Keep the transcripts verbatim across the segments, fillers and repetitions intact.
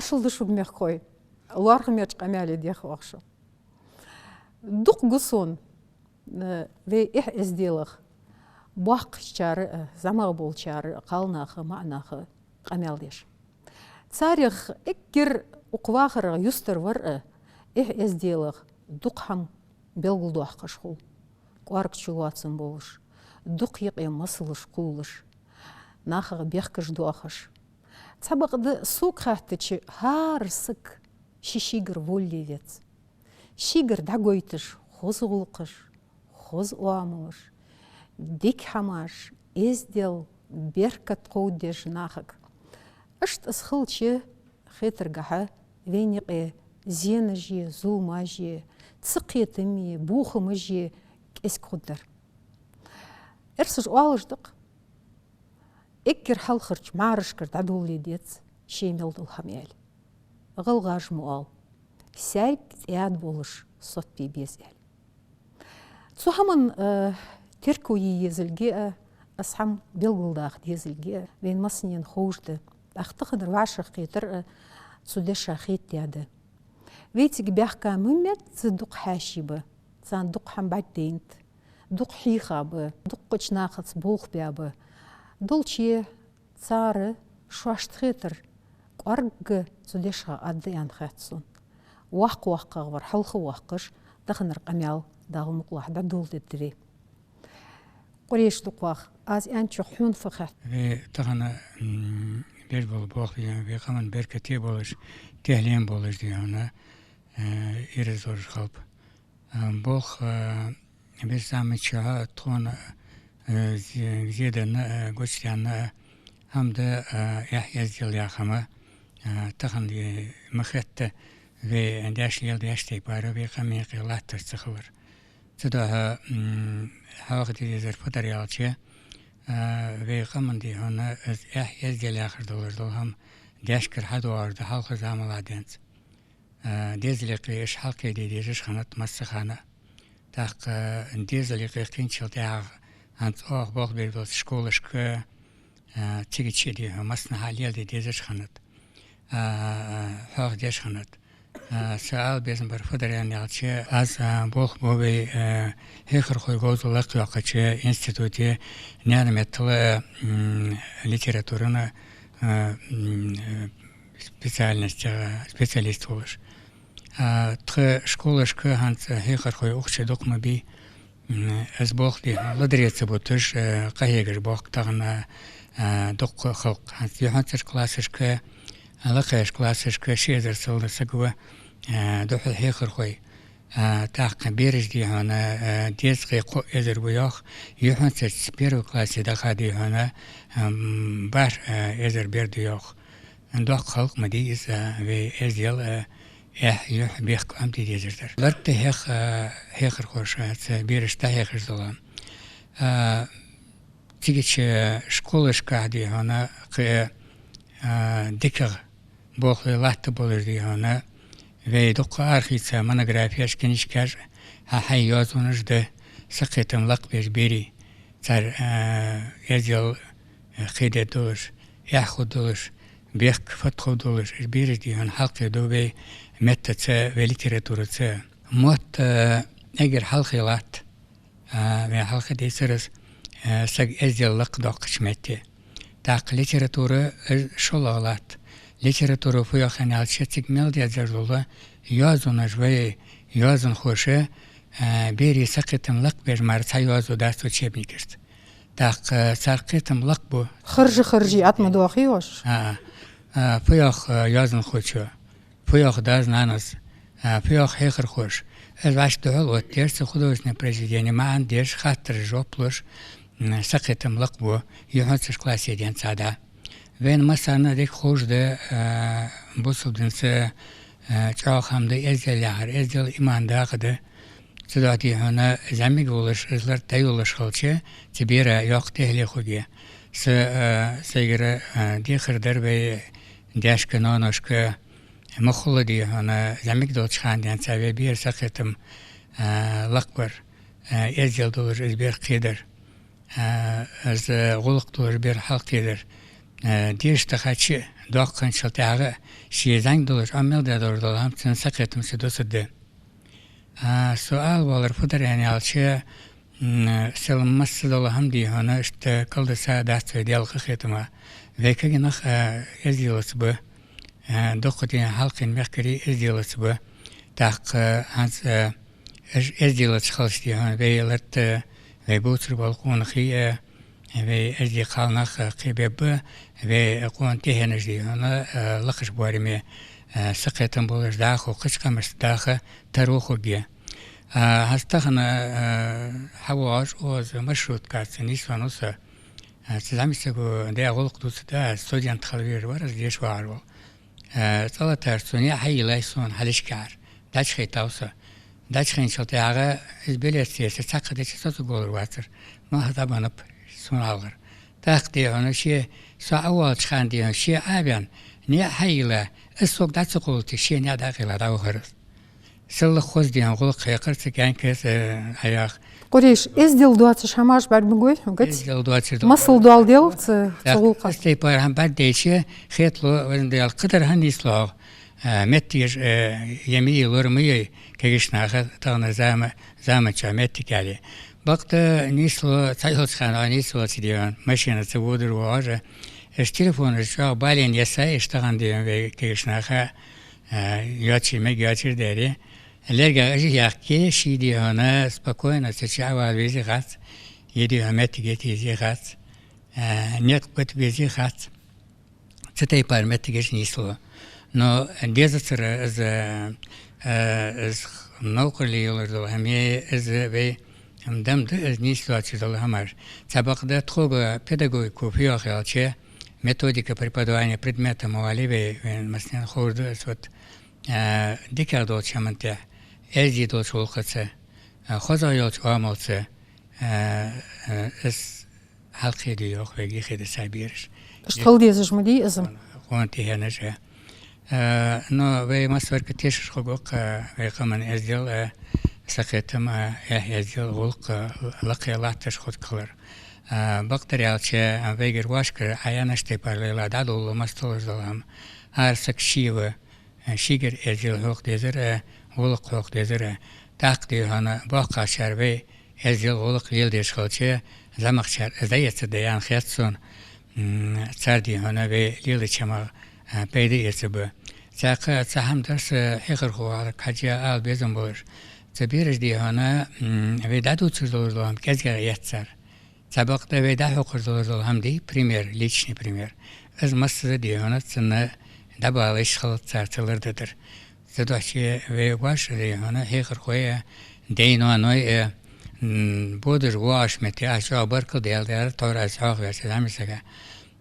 Шул да шуга, мехкахой, лоархӀамеча къамаьле дех оаха шу. Дукха гу сона, э, вай эхь-эзделах боккхагӀчар а, зӀамагӀа болчар а, кхалнаха, маӀанаха къамаьл деш. Царех эггара укх вахарах юстара вар а, эхь-эзделах дукха хӀама белгалдоаккхаш хул. КӀоарга чулоацам болаш, дукха юкъе масалаш кхувлаш, нахах бехкаш доахаш. Цхьабакъда сога хаьттача, хӀара саг ший-шийгара волале веза. Шийгара дӀагойташ хоза гӀулакхаш, хоза оамалаш, дика хӀамаш, эздел, беркат кховдадеш нахага. Иштта из хилча, хетаргахьа, вайна юкъе зенаши, зуламаши, цакхетами, бохамаши кӀезига хургдар. Эрсаша оалаш да-кх: эггара хьалхарча мӀарашкара дӀадолале деза ший мел дола хӀама, аьле. ГӀалгӀаша ма оал: саьрг цӀаьда болаш сотбе беза, аьле. Цу хӀаман, э, терко е езалга а, из хӀама белгалдаха дезалга а вайна массанена ховш да. ТӀаккха таханара вӀашагӀкхетар а цу деша хетадаь да. Вай цига баьхка ма меца дукха хьаьший ба, царна дукха хӀама бӀаргадайнад, дукха хьийха ба, дуккхача нахаца болх баь ба. Долча цар шоашта хетар кӀоарга цу дешах аргда аьнна хет сона. Воккха-воккхагӀвар хьалха воаккхаш, таханара къамаьл, Дала мукъалахь, дӀадоладергда вай. Къурейш Дукхагӏа, аз аьнначох хьона фу хет? Вай тахан, м, беш бола болх, вай къаман беркате болаш, тӀехьлен болаш, дий хьона, э, ираз долаш хилба. Э, болх, э, беш заман чухь тхона, э, зе-, зе даьнна, э, гучадаьнна, э, хӀама да, э, эхь-эздел яха хӀама, э, тахан, э, ма хетта вай даьша леладаь тайпара вай къаман юкъе латташ ца хилар. Цудухьа, м, хьоахаде дезар фу дар аьлча, а, вай къаман, дий хьона, из эхь-эздел яхаш долаш дола хӀама даьшкара хьадоагӀаш да хьалха заман денз. А, дезала юкъе уж хьалкхеде дезаш хиннад массахана. ТӀаккха дезала юкъе кхинчул тӀехьагӀа хӀанз оаха болх беш болча школашка, а, цига чу, дий хьона, массанахьа леладе дезаш хиннад. А, хьоахадеш хиннад. А, са ала безам бар фу дар аьнна аьлча, аз, а, болх бу вай, а, хьехархой говзал лакхйоаккхача институте наьна меттала, м, литературан, а, м, специальносте специалист волаш. А, тха школашка хӀанз хьехархой укх чу дукха ма бий. М, из болх, дий хьона, ладаре ца буташ, э, къахьегаш боахк тахан, э, дукха халкъ. ХӀанз юхьанцарча классашка, лакхарча классашка ши эзар сел саг ва, э, духхьал хьехархой. Э, тӀаккха бераш, дий хьона, э, дезткъеи кхо эзар ба йоах, юхьанцарча первый классе даха, дий хьона, м, бархӀ, э, эзар бер да йоах. Доккха халкъ ма дий из, а, вай эздел, а, эхь-юхь, бехк Ӏомаде дезар дар. Лард тӀа хьех, а, хьехархоша, цу берашта хьехаш дола. А, цигача школашкахь, дий хьона, кхы, а, дикагӀа болхлой латта болаш, дий хьона, вай дукха арахийца монографеш, книжкеш, хьа-хьай йоазонаш да, сакхетам лакхбеш берий. Цар, а, эздел, а, кхеде долаш, эхь ху долаш, бехк фатху долаш, уж бераш, дий хьона, хьалкхеду вай меттаца, вай литератураца. Мотт, а, эггара хьалхе латт, а, вай хьалха дийцар из, а, саг эздел лакхдоаккхача метте. ТӀаккха литература, уж шоллагӀа латт. Литература фу йоах аьлча, цига мел дезаш дола йоазонаш, вай йоазонхоша, а, берий сакхетам лакхбеш мара цхьа йоазув дац учебникашта. ТӀаккха цар кхетам лакхбу. Харжа-харжий атма доахий оаш? А, а, фу йоах, а, йоазонхочо, фу йоах дас-нанас, а, фу йоах хьехархоша. Из вӀаши духьал оттаеш, цу художественни произведене маӀан деш, хаттарашта жоп луш, м, сакхетам лакхбу юхьанцарча классе денз цхьа да. Вайна массарна дика ховш да, а, бусалба динца, а, чӀоагӀа хӀама да эздел яхар, эздел иман дакъа да. Цудухьа, дий хьона, зӀамига волаш, из лард тӀа йолаш хилча, цу бера йоккха тӀехьале хургья. Са, а, сайгара, а, дехар дар вай даьшка, ноаношка, ма хулла, дий хьона, зӀамига долча хана денз вай бера сакхетам, а, лакхбар, а, эздел долаш из бер кхедар. А, из гӀулакх долаш бер хьалкхедар. А, дешаш дахача, доккха хинначул тӀехьагӀа а ше зӀамига долаш Ӏомадаь долаш дола хӀама цун сакхетамца дусаргда. А, со ала воаллар фу дар аьнна аьлча, м, сел масса дола хӀама, дий хьона, иштта кӀалдиса дац вай Даьла къахетама. Вай кагий нах, а, эзделаца ба, а, дукха ден хьалкхийна мехкарий эзделаца ба. ТӀаккха хӀанз, а, эз-, эзделаца хилча, дий хьона, вай лард, а, вай бувцар бола къонахий, а, вай эздий кхалнах, а, кхебергба, вай къона тӀехьенаш, дий хьона, а, лакхача боараме, а, сакхетам болаш даха, кхыча къамашта даха тара хургья. А, хӀанз тахан, а, хьавоагӀаш укхаза маршруткаца нийсвеннав со. А, цу зӀамсаго даь гӀулакх дувцаргда аз, студент хила везаш вар из, деша вагӀаш вола. А, цӀа латар цо наӀар хьайийллай сона хьалхашкара. ДӀачухайтав со. ДӀачухайначул тӀехьагӀа из билет эца цхьаккха дича цо цу голар вацар. Ма хьа дӀабеннаб сона хьалхара. ТӀаккха, дий хьона, ше со Ӏовоалача хана, дий хьона, ше Ӏоваьнна, наӀар хьайийлла, из сога дӀа ца кхоллийташ, ше наӀар дӀакъайла дӀавахар из. Селлахь хоза, дий хьона, гӀулакх хьекхар цу кӀаьнка, э, Ӏаяха. Къурейш, эздел доацаш хӀамаш бӀаргагой хьога? Эздел доацаш дола. Масал доаладел цу, цу гӀулакха. Из тайпара хӀама бӀаргадайча, хеталу, везан Даьла, кхыдар хӀана нийслу хьогӀ, э, моттигаш, э, е ма йий, лора ма йий кагийча наха тахан зама-, заман чу моттиг яле. Бакъда нийслу, цхьайолча хана нийслу, цу диван машинаца водаш воагӀаш. Уж телефонаш чӀоагӀа балийна ессай уж тахан, дий хьона, вай кагийча наха, а, йоацаш мегаргйоацаш дале. Лергах уж яхке, ше, дий хьона, спокойно цу чу Ӏовала везий хац, е, дий хьона, моттиг йита езий хац, а, никъ бита безий хац. Цу тайпара моттигаш нийслу. Но дезацар из, э, из новкъарле йолаш дола хӀама, из вай дам да, из нийсдоацаш дола хӀамаш. Цхьабакъда тхога педагогика фу йоах аьлча, методика преподавания предмета ма вале вай, вайна массанена ховш да из, вот, э, дикагӀа долча хӀаман тӀа, эздий долча гӀулакхаца, э, хозагӀа йолча оамалца, э, э, из хьалкхеду йоах вайга, хеда цхьа бераш. Иштта хила дезаш ма дий из. Къона тӀехьенаш, э. Э, но вай массавар а тешаш хургва-кх, э, вай къаман эздел, э, сакхетам, э, эхь эздел, гӀулакх, э, лакхе латташ хургхилар. Э, бакъдар аьлча, э, вайгара вӀашкара Ӏаянаш тайпара лайла дӀадоладу массадолаш дола хӀама. ХӀара саг ше ва, шийгара эздел хьокха дезар, гӀулакх хьокха дезар. ТӀаккха, дий хьона, боккхагӀчар вай эздел, гӀулакх леладеш хилча, зӀамагӀчар из дӀаэцаргда аьнна хет сона. М, цар, дий хьона, вай леладеча хӀамах, а, пайда эцаргба. Цхьаькха цхьа хӀама дар са хьехархо валарга хьежжа ала безам болаш. Цу бераша, дий хьона, м, вай дӀадувцаш долаш дола хӀама кӀезигагӀа эц цар. Цхьабакъда вай дӀахьокхаш долаш дола хӀама дий, пример, личный пример. Из массаза, дий хьона, цунна дӀабала йиш хилац цар, ца лардадар. Цудухьа вай воаш, дий хьона, хьехархой а, даьй-ноаной а, м, бодаш воагӀача метте, аз чӀоагӀа баркал дала дар, тхьовра аз хьоахаваьча зӀамсага,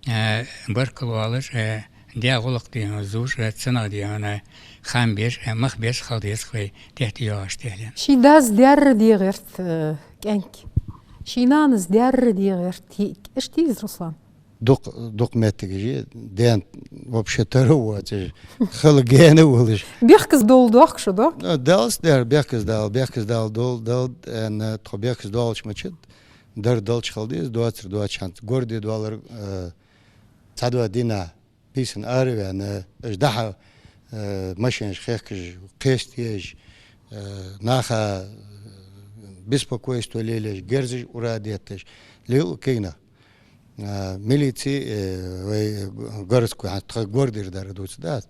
э, баркал оалаш, э, даь гӀулакх, дий хьона, зувш, э, цунах, дий хьона, хам беш, э, мах беш хила деза-кх вай тӀехьа тӀайоагӀача техьлен. Ший дас даьр де гӀерт, э, кӀаьнк. Ший нанас даьр де гӀерт йиӀиг. Иштта дий из, Руслан? Дукха, дукха моттигаш я, даьна вообще тара воацаш, хала гаьна волаш. Бехказа дола дохк шу, дохк? А, Даллас дар, бехказа дала, бехказа дала дола, дала, э, тхо бехказа доалача мачад, дар далча хила деза, доацар доацаш хӀанз. Горде доаллар, э, цхьа-два дийнахьа бийсан араваьнна, уж дӀа-хьа, э, машинаш хехкаш, кхестаеш, э, наха, э, беспокойство лелаеш, герзаш ура детташ, лел кегна. Э, милици, э, вай городской, хӀанз тха гордера дар дувц, да.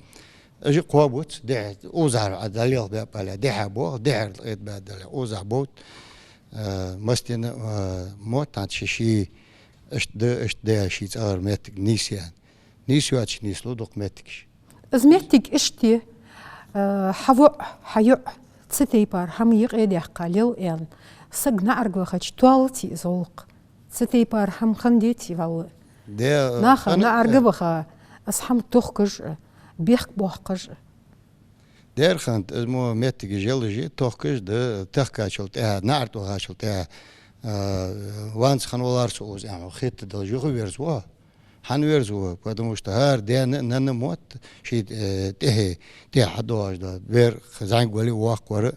Уж кхоабац, дехьа, укхаза а далел беппале, дехьа бох, дехьа эт бе дале, укхаза бот, э, мастина, э, мотт, хӀанз ши-ши, иштта да, иштта да, ши цӀагӀара моттиг нийсъяьнна. Нийсъяьча нийслу дукха моттигаш. Из моттиг иштта я, э, хьа воӀ, хьа йоӀ цу тайпара хӀама юкъе даьккха лел аьнна, саг наӀарга вахача тоалаций из гӀулакх? Цу тайпара хӀама хиннадеций валлахӀи? Де, наха хана, наӀарга, э, ваха, из хӀама тохкаш а, бехк боаккхаш а. Дера хиннад, из мо моттигаш яллаш я, тохкаш да, тахкачул тӀехьа, наӀарга вахачул тӀехьа, э, ванца хинна валар со укхаза, аьнна, хетта далаш юха верза ва. ХӀана верза ва? Потому что хӀара даьна а, нанна а мотт ший, э, тӀехье, тӀехьа хьадоагӀаш да. Вер зӀамига вале а, воккха вар а,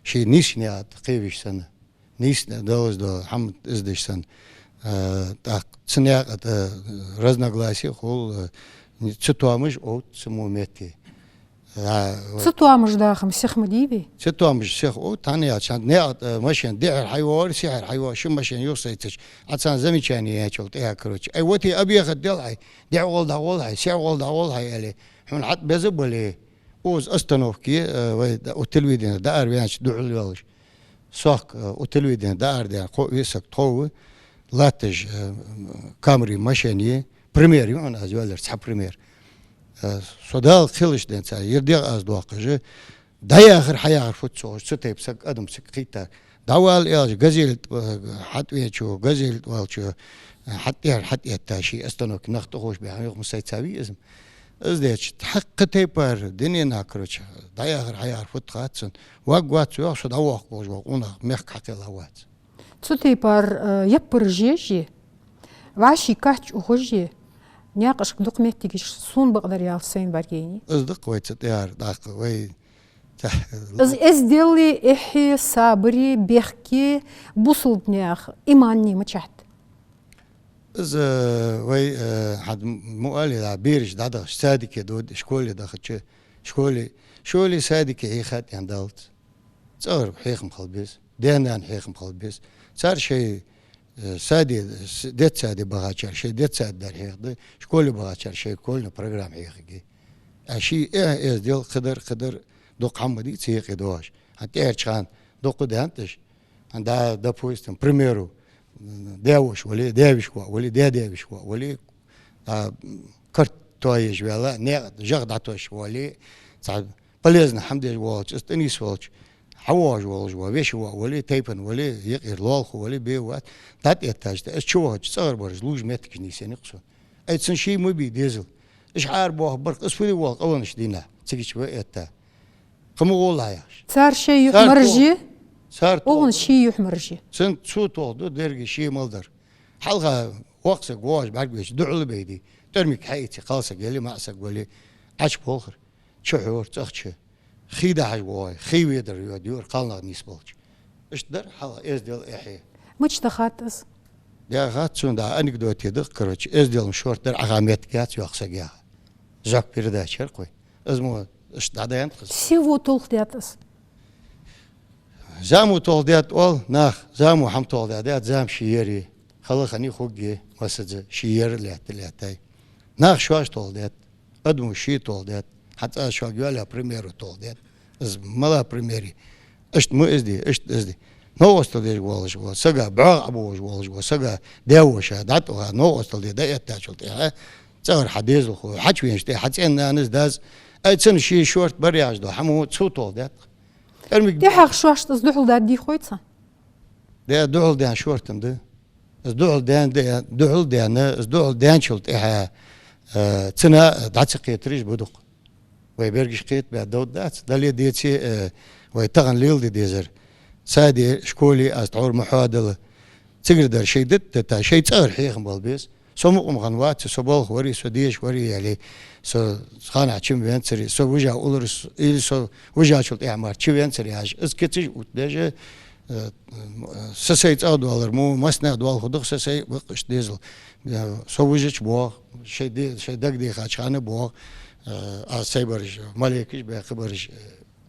ший нийсача наькъа тӀа кхевеш санна. Нийса даллалца дола хӀама из деш санна. Э, тӀаккха цу наькъа тӀа разногласие хул, э, Цу тоамаш овц цу мо метте. А, ва- Цу тоамаш дахам сиха ма дий вай? Цу тоамаш сиха овц, хӀана аьлча, хӀанз наькъа, э, машен дехьара хьайоагӀар, сехьара хьайоагӀар, ши машен юхасайцача, Ӏа царна замечани яьчул тӀехьагӀа, короче. Ай, вот и объехать дел хьай, дехьа гӀолла дӀагӀолла хьай, сехьа гӀолла дӀагӀолла хьай, аьле. Хьона хьатӀабеза бале, укхаза остановке, э, вай да-, у телевидене дӀаараваьннача духьал йолаш. Сохк, э, у телевидене дӀаарадаьнна кхо весак тхов, латташ, э, камери машен е, пример ю хьона аз йоаллар, цхьа пример. Э, со Дала кхелаш ден цар, ер дегӀ аз доаккхаш, дӀаяхар, хьаяхар фуд цо, цу тайпа саг, адам саг кхийтта. ДӀавала аьлча, газель тӀа, э, хьатӀавечо, газель тӀа валчо, э, хьатӀера, хьатӀаэтта, ший остановке нах тӀаховш баьха, юха ма сайца вий иза. Из деча, хьакха тайпара, динена, короче, дӀаяхар, хьаяхар фуд хац цунна. Ваг вац йоах, со дӀавоаккхаш вола къонах мехка хьакхелла вац. Цу тайпара, э, яппараш еш, вӀаший кач ухаш, наькъашка дукха моттигаш сона бакъдар ял сайна бӀаргайайнай. Из да-кх вай цу тӀера, дӀаккха вай. Из эздели, эхьи, сабари, бехки, бусалба наьха имани мичахьа да? Из, э, вай, э, хӀанз мо аьле, да, бераш дӀадахача, садике дод-, школе дахача, школе, школе, садике хьехад аьнна далац. ЦӀагӀара хьехам хила беза, даь-наьна хьехам хила беза. Цар шоай, э, саде, с-, детсаде бахачар шоай детсад дар хьехаде, школе бахачар шоай школьни программа хьехаде. А ший, э, эздел, кхыдар, кхыдар, дукха хӀама ма дий цу юкъе доагӀаш. ХӀанз тӀехьарча хана дукха даьннад уж. ХӀанз да, допустим, к примеру, даь-воша вале, даь-веший воӀ вале, даь-даь-веший воӀ вале, а, карт тоаеш ваьле, наькъа жагӀа дӀатосаш вале, цхьа полезни хӀама деш волча, из тӀанийсволча, хьавоагӀаш волаш вола веший воӀ вале, тайпан вале, юкъера лоалахо вале, бе вац, дӀатӀаэттача, из чувахача цӀагӀара бараш лувш моттигаш нийсъеннай-кх сона. Ай, цунна ший ма бий дезал. Уж Ӏарабоахаргба-кх, из фу де воал къавеннача дийнахьа, цига чу ва этта. Кхы ма гӀолахь яхаш. Цар шоай юхь-маржа я, цар укхун тоха ший юхь-маржа я. Цун цо тоха да деррига ший мел дар. Хьалха воккха саг воагӀаш бӀаргавайча духьал а бе дий, тӀормиг хьаийце, кхалсаг яле, маӀа саг вале, Ӏочуболхар, чухьора, цӀагӀа чу. Хий дахьаш воагӀе, хий ведар йода юра кхалнах нийсбелча. Иштта дар хьалха эздел, эхь. Мича дахад из? Дахад цунна, да, анекдоте да-кх, короче, эздел-м шортта дар, Ӏаха моттиг яц йоккха саг яха. Зак передача яр-кх вай. Из мо иштта дӀадаьннад-кх из. Сего толхадаьд из? Замо толхадаьд оал наха, замо хӀама толхадаьдац, зама ше яр е. Хала хани хургья массаза, ше яр лаьтта-лаьттай. Наха шоаш толхадаьд, адамо ше толхадаьд, хӀанз аз шуга йоалаяь примеро толхадаьд. Из мала пример я? Иштта ма из де, иштта из де. Новкъостал деш волаш вола сага, бӀоагӀа Ӏобувлаш волаш вола сага, даь-воша дӀатӀаваха, новкъостал де дӀаэттачул тӀехьагӀа, цӀагӀара хьа дезалхо, хьачувенача тӀехьа хьа цӀен-нанас, дас, ай, цунна ше шортта бар яхаш дола хӀама цо толхадаьд-кх. ТӀехьагӀа шоашта из духьал даьдий хой цо? Да, духьал даьнна шортта-м да. Из духьал даьнна, да, духьал даьнна, из духьал даьнначул тӀехьагӀа, э, цунна дӀа ца кхетараш ба дукха. Вай берригаш кхетабаь довргдац, дале а, деце а, э, вай тахан леладе дезар. Саде, школе аз тхьовра ма хьоадала. Цигара дар шоай дита, дита, шоай цӀагӀара хьехам бала беза. Со мукъа ма хиннавац, со болх вар е, со дезаш вар е, яле, со ханахьа чу ма венцар е, со вижа уллар, или со вижачул тӀехьагӀа мара чу венцар яхаш, из кицаш оттадеш, э, э, са сай цӀагӀа доаллар мо, массанех доаллар фу да-кх, са сай, бакъ, иштта дезал. Э, со вижача боагӀа, шоай де-, шоай дагадехача хана боагӀа, э, аз сай бараш, малейкаш баь, кхы бараш, э,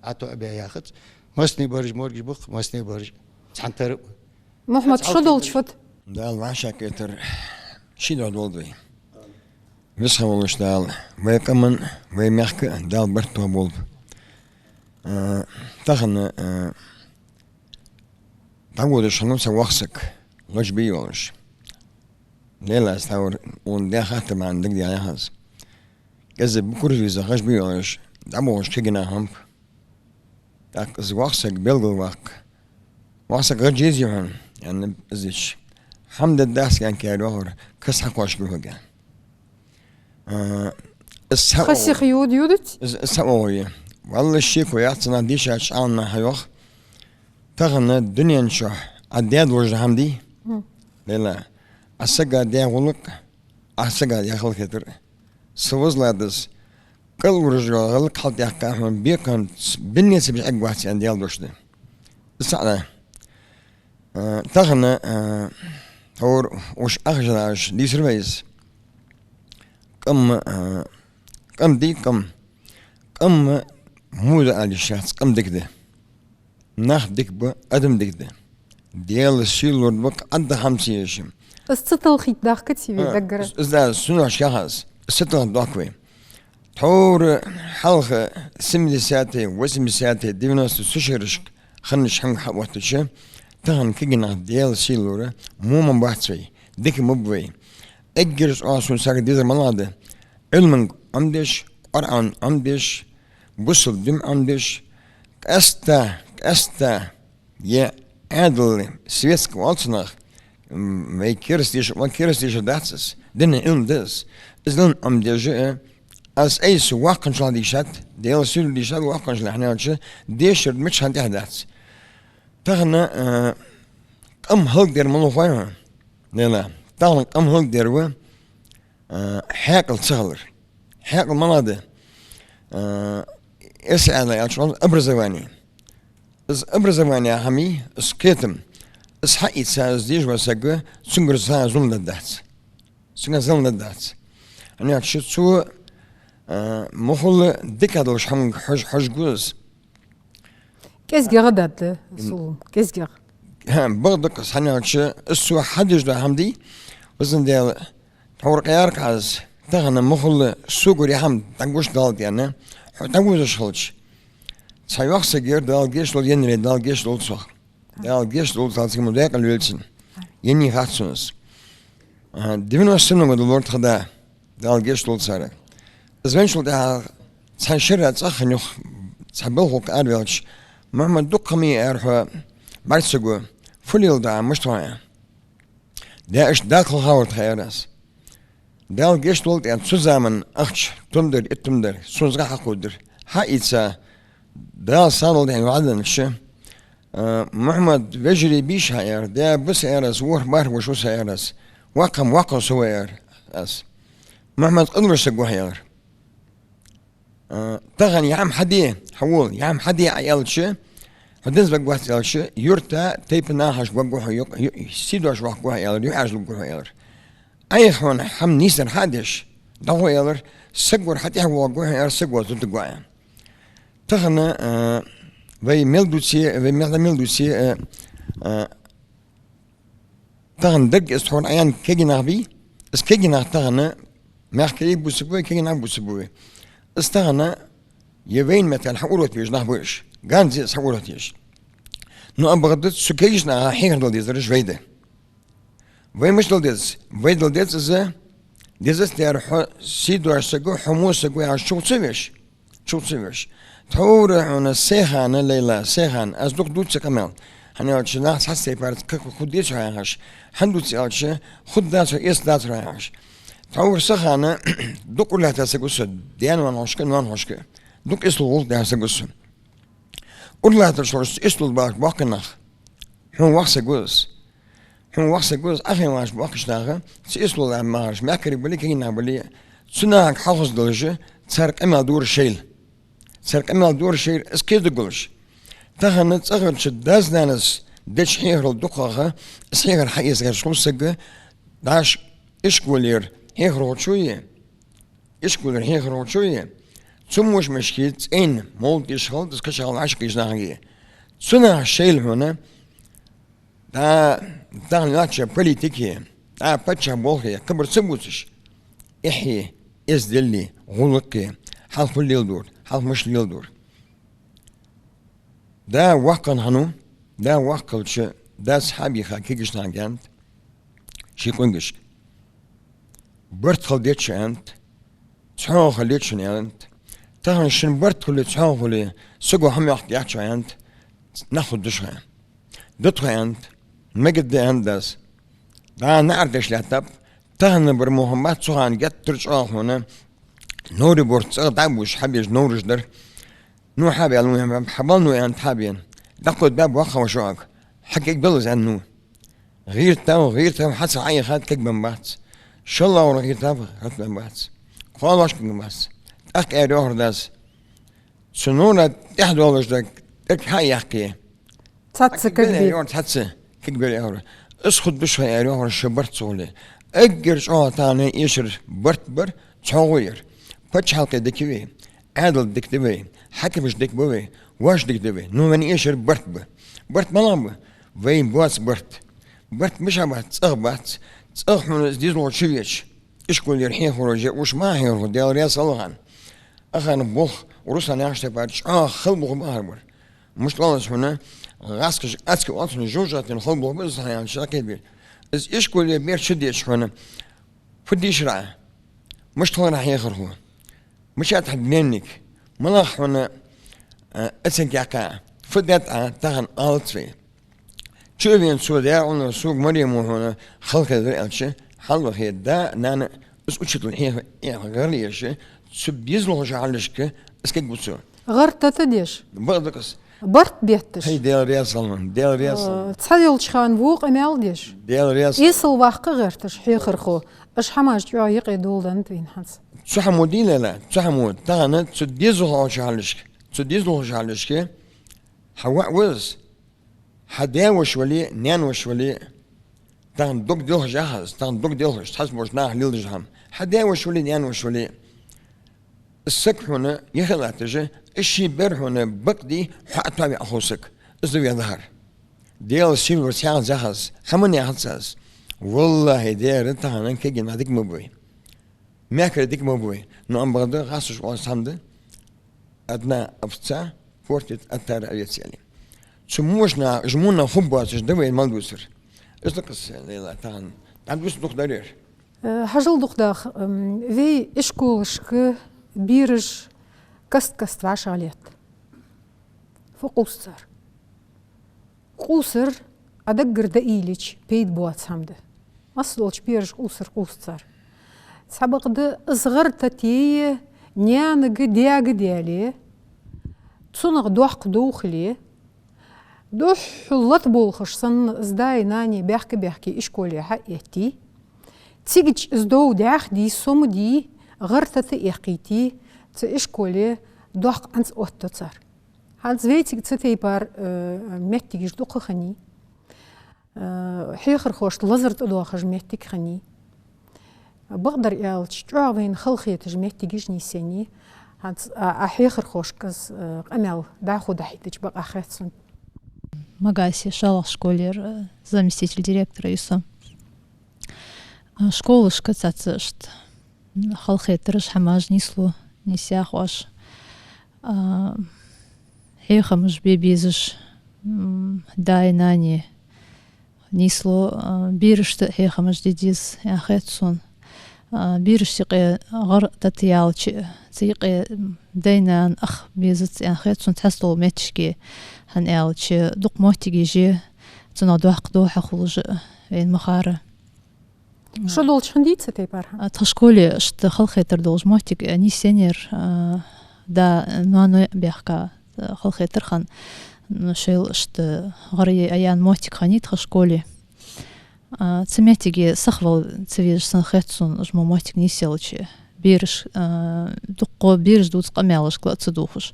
Ӏато а баь яхац. Массане бараш моргаш ба-кх, массане бараш цхьан тара а. Мухьаммад, шо долча фуд? Дала вӀашагӀкхетар ший духьа долда вай. Веза хинна волаш Дала вай къаман, вай мехка Дала барт тоаболба. А, тахан, а, дӀаводаш хиннав са воккха саг, Гъажбий йолаш. Лела аз тхьовра, укхун даь хаттар ма дагадехар аз. КӀезига букуржиза Гъажбий йолаш, дӀабохаш кхы гина хиннаб. ТӀаккха из воккха саг белгалваккха: «Воккха саг, Гъажа езий хьона?» — аьннад из. «ХӀама дергдац, — аьнна, — кхы, — йоах вар, каст хьакхоачаргва хьога». А, из цхьа... Ха сиха йода юдац? Из, из цхьа оагӀув я. Валлахӏи, шеко яц, цу наха дийшача Ӏаламнаха йоах: тахан дунен чу Ӏа даь долаш дола хӀама дий? Хм. Лела, Ӏа сага даь гӀулакх, Ӏа сага даь халахетар, са вазлад из, кӀалваржа гӀалгӀай хьалтӀаяккха хьона бекхам бинне ца беш Ӏергвац аьнна Даьла дош да. Из цхьа да. А, тахан, а, тхьовра уж ахча дӀадаьлча дийцар вай из. КӀама, а, Къам дий, къам. Къам мо да аьлча, къам дика да. Нах дика ба, адам дика да. Даьла сий лургба-кх, Ӏадда хӀама ца еш. Из ца талхийта дохк-кх вай А, даггара. Из, из да, сунаш яхаш. Из ца талхийта дохк вай. Тхьовра хьалха семидесятые, восьмидесятые, девяностые цу шерашка хиннача хӀаманга хьаоттача, тахан кагий нах, Даьла сий лора, мо ма бац вай, дика ма ба вай. Эггара чӀоагӀа сона сага дезар малагӀа да: Ӏилманга Ӏомадеш, Къуръан Ӏомадеш, бусалба ди Ӏомадеш, къаьстта, къаьстта, е Ӏаьдала, светски оал цунах, м, вай кераста деша, вай кераста деша дац из, дина Ӏилма да из. Из Ӏилма Ӏомадеш а, аз айса воккхагӀчоа дийшад, Даьла сий лора, дийшад воккхагӀчоа, хӀана аьлча дешар мичахьа тӀехьа дац. Тахан, э, къам хӀалакдер малув хой хьона? Лела, тахан къам хӀалакдер ва, э, хьаькъал ца хилар. Хьаькъал малагӀа да? Э, эс аьнна аьлча, образование. Из образование хӀама, из кхетам, из хьаийца, из дешаш вола саг, цунгара цхьа зулам дергдац. Цунгара зулам дергдац. ХӀана аьлча цо, э, мухула дика долаш хӀаманга хьож-, хьожаргва из. КӀезигагӀа дадда, М. сулум, кӀезигагӀа. ХӀа, бакъда-кх из, хӀана аьлча из цо хьадеш дола хӀама дий, везан Даьла, тхьовра къаьркъа аз, тахан мухула согара хӀама дӀагуш Далла тӀена, хьо дӀагуш хилча. Цхьа йоккха саг яр, Дала гешт долда, еннай, Дала гешт долда цох. Дала гешт долда цох, цхьа мо даькъала велцина. Еннай хац сона из. А, девяносто седьмом году лора тха да, Дала гешт долда царех. Из венначул тӀехьагӀа цхьан шера цӀагӀа хинна юха цхьа балха араваьлча, Мухьаммад, дукха ма аьлар хьо, бӀарга ца го, фу леладу Ӏа, мишта хьо, аьнна. Даьш дакъа хилхавар тха, аьлар аз. Дала гешт долда, аьнна, цу заман ахча тумдар, итт тумдар, сона зӀамига хьакхувдир. Хьаийца, Дала сагӀа долда, аьнна, ваӀда деннача, а, Мухьаммад, вежарий бий шоай, аьлар, даь ба са, аьлар аз, ворхӀ-бархӀ воша ва са, аьлар аз. Воккха-м воккхагӀа со ва, аьлар аз. Мухьаммад, къиношта саг ва хьо, аьлар. А, тахан яхь-м хьаде, хьавола, яхь-м хьаде Ӏа аьлча, хьо деза варгвац аьлча, юрта, тайпан нахашка варгва хьо, ю-, ю-, сий доацаш варгва хьо, аьлар, юхьӀаьржа лургва хьо, аьлар. Ӏайха хьона хӀама нийсар хьа а деш, дӀагӀо, аьлар, сагвар хьатӀехвоагӀаргва хьона, аьлар, саг воацаш дутаргва Ӏа. Тахан, а, вай мел дувце, вай мел, мел дувце, а, а, тахан деррига из тхьовра Ӏаянна кагий нах бий, из кагий нах тахан мехкарий бувцаргба вай, кагий нах бувцаргба вай. Из тахан е вайна меттел хьаурват безаш нах ба уж, ганзе из хьаурват езаш. Ну, а бакъда цу кагийча наха хьехар дала дезараш вай да. Вай мишта дала деза? Вай дала деза из, дезац дера, хьо сий доацаш саг ва, хьо во саг ва яхаш чугӀа ца веш. ЧугӀа ца веш. Тхьовра хьона сай хана, Лейла, сай хана, аз дукха дувц ер къамаьл. ХӀана аьлча нах цхьацца тайпара кхы-, кхы-, хӀама дувц хьо яхаш. ХӀана дувц аьлча, хургдац хьо, эцаргдац хьо яхаш. Тхьовра са хана дукха ура лаьтта саг ва со, даь-ноанахошка, ноанахошка. Дукха эсала гӀулакх даь саг ва со. Ура латтараш хьона, эсала бахаш боккхий нах. Хьона воккха саг ва из. Хьона воккха саг ва из, Ӏа хьайна вахаш боккхийча наха, цу эсала бахараш, мехкарий бале, кагий нах бале, цу нахага хьалхаза долаш, цар къамаьл дора шоайла. Цар къамаьл дора шоайла, из кхетаргволаш. Тахан цӀагӀарча дас-нанас деча хьехарал дукхагӀа, из хьехар хьаэца гӀерташ хул саг, дӀаш ишколера хьехархочо е, ишколера хьехархочо е, цу мушмашки цӀайна мовлат деш хилда из кхыча гӀалгӀашкхийча нахаги. Цу наха шоайла хьона, дӀа, тахан йоацача политике, дӀа паччахьа болхе кхыбар ца бувцаш, эхье, эздели, гӀулакхе, хьалха фу леладора, хьалха мишта леладора. Да воккха хиннав, да воккха хилча, дас хьабийха кагийча нахага аьннад ший къонгашка: барт хила деза шо, аьннад, цхьоагӀо хила еза шун, аьннад. Тахан шун барт хуле, цхьоагӀо хуле, саго хӀама йоаккхаргьяц шо, аьннад, нах хургда шоана. Да тхо, аьннад, мегаргда, аьннад дас. ДӀа наӀар деш лаьттаб. Тахан бар мо хӀама бац, цу хана геттара чӀоагӀа хьона Новрий борта цӀагӀа дӀа а бувцаш хьабеш новраш дар. Ну, хьабаьлар, ну, хьабаьлар, ну, аьннад, хьабена. ДӀакховдабаьб воккхагӀа шоага. Хьакегабелла из, аьннад ну. ГӀиртав, гӀиртав, хьа ца Ӏайхад, кегабенна бац. ШоллагӀвар гӀиртав, гӀиртабенна бац. КхоалагӀча кегабенна бац. ТӀаккха аьлар йоахар дас: цу новра тӀехьа долаш дар тӀерг хьа а яьккхе, цхьацца кегабе, аьлар йоахар, цхьацца кегабе, аьлар йоахар. Из хургда шоана, аьлар йоахар, шо барт ца хуле. Эггара чӀоагӀа тахан эшар барт бар, цхьоагӀо яр. Паччахьалкхе дика я вай, Ӏаьдал дика да вай, хьакимаш дика ба вай, воаш дика да вай. Ну, вайна эшар барт ба. Барт малагӀа ба? Вайна боаца барт. Барт мишта бац? ЦӀагӀа бац. ЦӀагӀа хьона из дезалхо чувеча, ишколера хьехаро, уж ма хьехархо, Даьла раьза хилва царна. Ахарна болх, Руслан яхача тайпара, чӀоагӀа хала болх ба ахар бар. Мишта оал аз хьона, гӀазкхаша аьнна оал цунах, жожагӀатен хала болх ба из, хьаяьнна шаккхе бир. Из ишколе бер чудеча хьона, фу дийшар Ӏа? Мишта хилар Ӏа хьехархо? Мичад хьа дневник? МалагӀа хьона, а, оценка яьккхай Ӏа? Фу даьд Ӏа тахан, оалац вай. Чу а вена цо, Даьла Ӏаьлам, сога Марема хьона хала хетар аьлча, хьалвахе, да, нана, из учитель хьеха, хьеха гӀарла еш, цу безалхошта хьалхашка из кегабу цо. ГӀар-тата деш? Бакъда-кх из. Барт бетташ? ХӀай, Даьла раьза хилва, Даьла раьза хилва. Э, цхьайолча хана во къамаьл деш? Даьла раьза. Эсала ваккха гӀерташ хьехархо, уж хӀамаш чӀоагӀа юкъе доладеннад вайна хӀанз. Цу хӀамо дийла, цу хӀамо, тахан цу дезалхошта хьалхашка, цу дезалхошта хьалхашка, хьа воӀ ва из, хьа даь-воша вале, наьна-воша вале, тахан дог делхаш яхаз, тахан дог делхаш, цхьацца болча наха леладеш хӀама. Хьа даь-воша вале, наьна-воша вале, из саг хьона яхе латташ, из ший бер хьона бакъдий, хьо а тоаве Ӏа хов саг. Из да вай дахар. Даьла сийлахьа цхьаькхаза яхаз, хӀама яхац аз. ВаллахӀи, дера тахан кегий нах дика ма ба вай. Мехкарий дика ма ба вай. Но ам бакъда гӀазкхаша оал цхьа хӀама да: «Одна овца портит отару овец», аьле. Цу мошна жмуна хуббацаш да вай мел дувцар. Из да-кх из, Лейла, тахан дӀадувца дукха дар ер. Э, хьажал дукха даха, м, вай ишколашка бераш каст-каста вӀашагӀлетт. Фу къувс цар? Къувсар, Ӏа даггара даийлача, пайда боаца хӀама да. Массадолча берашка къувсар къувс цар. Цхьабакъда из гӀар-тата наьнага, даьга даьле, цунах доккха дов хиле, духхьал лата болхаш санна, из даи нанеи баьхка-баьхке ишколе хьаэтте, цигача из дов дӀаьхдий, сомадий, гӀар-тата эккхийтте, цу ишколе доккха ӀанцӀ оттаду цар. ХӀанз вайцига цу тайпара, э, моттигаш дукха хиннай. Э, хьехархошта лазар тӀадоахаш моттиг хиннай. Бакъдар аьлча, чӀоагӀа вайна халахеташ моттигаш нийсъеннай. ХӀанз а, а хьехархошка из, э, къамаьл дӀахо дӀахьийтача бакъахьа хет сона. Магасе шоллагӀча школера, э, заместитель директора я со. Э, школашка цхьацца иштта халахетараш, хӀамаш нийслу, нийсъяьхаш. А, хьехамаш бе безаш, м, даи нанеи нийслу, а, берашта хьехамаш де деза аьнна хет сона. А, берашта юкъе гӀар-тата ялча, цу юкъе, м, даи нанеи ах безац аьнна хет сона цхьацца долча моттигашка, хӀана аьлча дукха моттигаш я, цунах доккха дов хьахулаш вайна ма харра. Шо долча хиннадий цу тайпара хӀама? А, тха школе иштта халахетар долаш моттиг, а, нийсъеннаяр, а, да, ноаной баьхка, а, халахетар хиннад, м, шоайла иштта гӀар яь, яьнна моттиг хиннай тха школе. А, цу моттиге сихвала ца везаш санна хет сона, уж мо моттиг нийсъелча. Бераш, а, дукха бераш дувца къамаьлашка ла а ца дувгӀаш.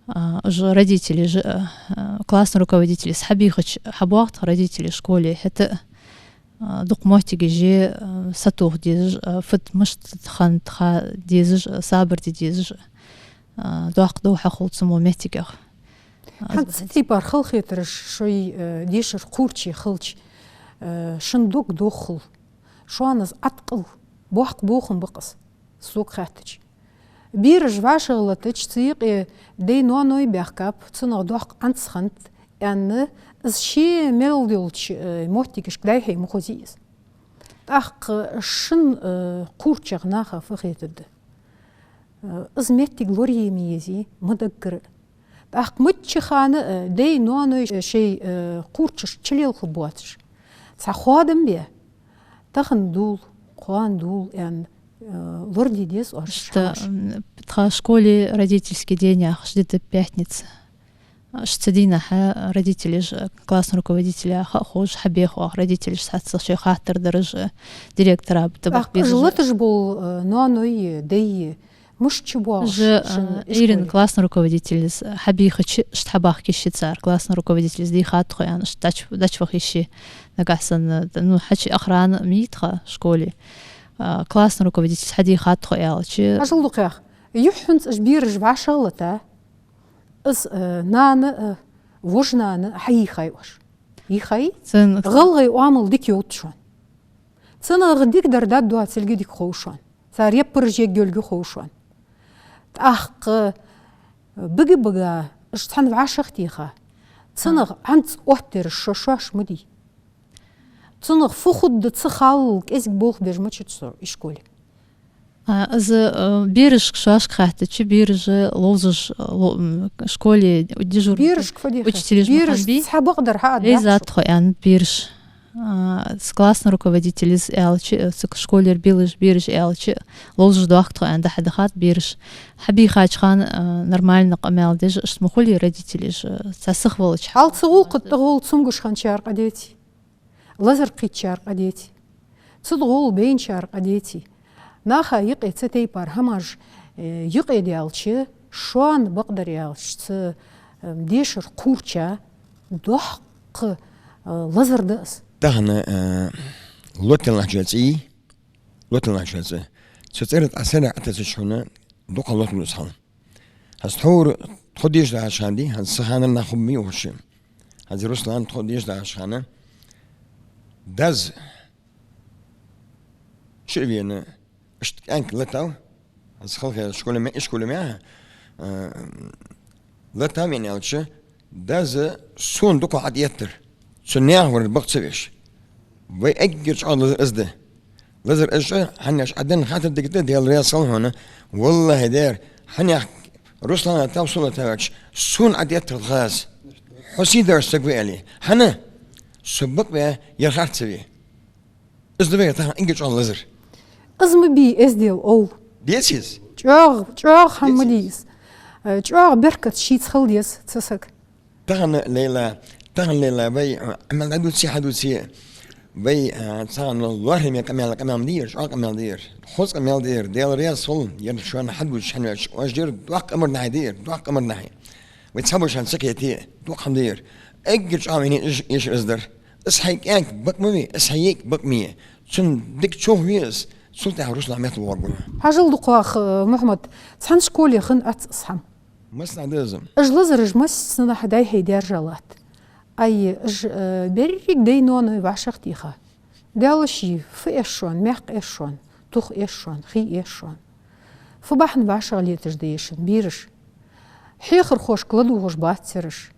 А, уж родителаш, а, а, классни руководителаша хьабийхача, хьабоагӀа тха родителаш школе, хӀаьта а, а, дукха моттигаш я, а, сатоха дезаш, а, фуд мишта хиннад ха дезаш, а, сабар де дезаш, а, доккха дов хьахул цу мо моттигах. А, хӀанз цу тайпара халахетараш шоай, а, дешара кхувраче хилча, а, шун дог доххал, шоана из Ӏаткъал боккха бохам ба-кх из, сога хаьттача. Бераш вӀашагӀлетача, цу юкъе даи ноаной баьхкаб, цунах доккха ӀанцӀ хиннад аьнна, из ше мел долча, э, моттигашка дӀай-хьай ма хозий из. ТӀаккха шун, э, кхуврачех наха фу хетаргда? Э, из моттиг лорае ма езий, ма даггара. ТӀаккха мичча хана, э, даи ноаной, э, шоай, э, кхуврачашта чулелхаргбоацаш, цхьа хоадам бе, тахан дул, кхоана дул аьнна, э, лораде деза оаш иштта, хӀамаш. М, тха школе родительский день яхаш ди да пятница. Иштта цу дийнахьа родителаш, э, классни руководителя ха а ховш хьабех оаха, родителаш цхьацца шоай хаттар дараш, э, директора тӀабахьа безаш. ТӀаккха уж латаш бола, э, ноаной, даи, мишта чубоагӀаш шун, э, ишколе? Классни руководителаша хьабийхача, иштта хьабахка йиш я цар, классни руководителаша дийхад тхо аьнна, иштта дач-, дӀачуваха йиш я, нагахьа санна, ну, хьачи охрана ма йий тха школе. а, классни руководитель хьадийхад тхо аьлча. Ажал дукхагӀа. Юххьанца уж бераш вӀашагӀлата, из, э, нана, э, вож нана хьайийхай оаш. Йийхай? Цун гӀалгӀай оамал дика йовз шоана. Цунах дикадар дад доацилга дика хов шоана. Цар яппараш ергйолга хов шоана. ТӀаккха, э, бага-бага, уж цхьана вӀашагӀтеха. Цунах хӀанз оттадераш шо шоаш ма дий. Цунах фу хургда ца ховш кӀезига болх беш ма дац со ишколе. А, из, э, берашка шоашка хаьттача, бераш ловзаш, э, ло-, м, школе дежурный, берашка фу дий хьа? Учителаш ма бераш хиннабий. Цхьа бакъдар хьа а дац. Вейзад тхо аьннад бераш. А, с-, классни руководитель из аьлча, э, цига школера белаш бераш аьлча, ловзаш доахк тхо аьнна дӀахьадахад бераш. Хьабийхача хана, э, нормально къамаьл деш, иштта ма хулий родителаш, э, цхьа сиха волча. Хьал ца гӀулакх тӀагӀолла цамогаш хинначар къа деций. Лазар кхийтачар къа деций. Цудухьа гӀолла байначар къа деций. Наха юкъе цу тайпара хӀамаш, э, юкъе даьлча, шоана бакъдар аьлча, цу, э, дешара кхуврча, доккха, э, лазар да из. Тахан, э, лоталахьа цӀи, лоталахьа цӀи. Цу цӀера тӀа сарахь Ӏотессача хьона дукха лота луз хьал. ХӀанз тхьовра тхо деша дахача хана дий, хӀанз са ханара нах хургбий оаха шоана. ХӀанз Руслан тхо деша дахача хана. Дас чу а вена, иштта кӀаьнк латав, хӀанз халхе школе ме-, ишколе меха, а, латав вена аьлча, дас сона дукха Ӏоэттар. Цу наьха вар бакъ ца веш. Вай эггара чӀоагӀа лазар из да. Лазар из да, хьанаш Ӏаденна хаттар дика да, Даьла раьза хилва хьона. Валлахьи, дер, хьанех Руслана тав сула тавач, сона Ӏоэттар хаз. Хьо сий деш саг ва аьле. ХӀана? Со бакъ ве, ер харц ца ве. Из да вай тахан эггара чӀоагӀа лазар. Из ма бий эздел, ов. Деций из? ЧӀоагӀа, чӀоагӀа хӀама ма дий из. Э, чӀоагӀа беркат шийца хила деза цу сага. Тахан лейла, тахан лейла вай, а, къамаьл дӀадувце, хьадувце, вай, а, цхьан лоархӀаме къамаьл, къамаьл ма дий ер, чӀоагӀа къамаьл да ер, хоза къамаьл да ер, Даьла раьза хилва ер шоана хьадувцаш хьанваьлча, оаш дер доккха амар нахьи да ер, доккха амар нахьи. Вай цхьабараш хьан ца кхете, дукха хӀама да ер. Эггара чӀоагӀа вайна эш-, эшар из дар. Из хьай кӀаьнк бакъ ма вий, из хьай йиӀиг бакъ ма йий. Цун дика чӀоагӀа ве из, цул тӀехьа Руслан метта воагӀаргва. Хьажал дукхагӀа, э, Мухьмад, цхьан школе хиннад из хӀама. Массанахьа да из. Уж лазараш массанахьа дӀай-хьай даьржа латт. Ай, уж, э, берригаш дай-ноаной вӀашагӀтеха. Даьла ший, фу эш шоана, маькх эш шоана, тух эш шоана, хий эш шоана. Фу бахьан вӀашагӀлеташ да эшан бераш. Хьехархошка ладувгӀаш бац ераш.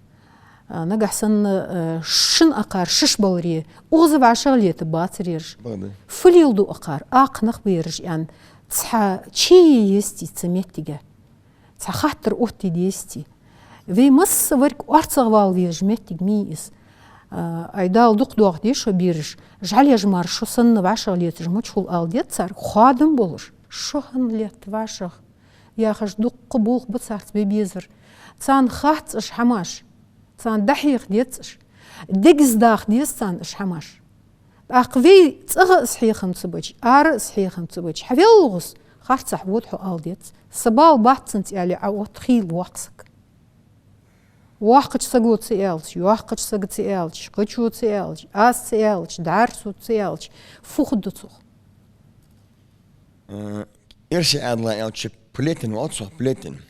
А, нагахьа санна, э, шин акхар шиш баларе, укхаза вӀашагӀлетаргбацар ераш. Бакъда. Фу леладу акхар, акха нах ба ераш аьнна, цхьа чу е езий цу моттиге. Цхьа хаттар оттаде дезий. Вай массаварг орцагӀвала везаш моттиг ма йий из. А, ай, Дала дукха доахаде шо, бераш, жӀалеш мара шо санна вӀашагӀлеташ мича хул ала деза царга, хоадам болаш. Шо хӀана летт вӀашагӀ? Яхаш, дукха болх ба царца бе безар. Царна хац уж хӀамаш. Царна дӀахьеха деза уж. Дегаздаха деза царна уж хӀамаш. ТӀаккха вай цӀагӀа из хьехам ца беча, ара из хьехам ца беча, хьавеллалца харцахьа вода хьо ала деза. Са бала бац цунца аьле, Ӏоотт хийла воккха саг. Воккхача саго ца аьлча, йоккхача саго ца аьлча, кхычо ца аьлча, аз ца аьлча, дӀаьрсо ца аьлча, фу хургда цох? Э, эрсий Ӏаьдала аьлча, Плетен оал цох, Плетен.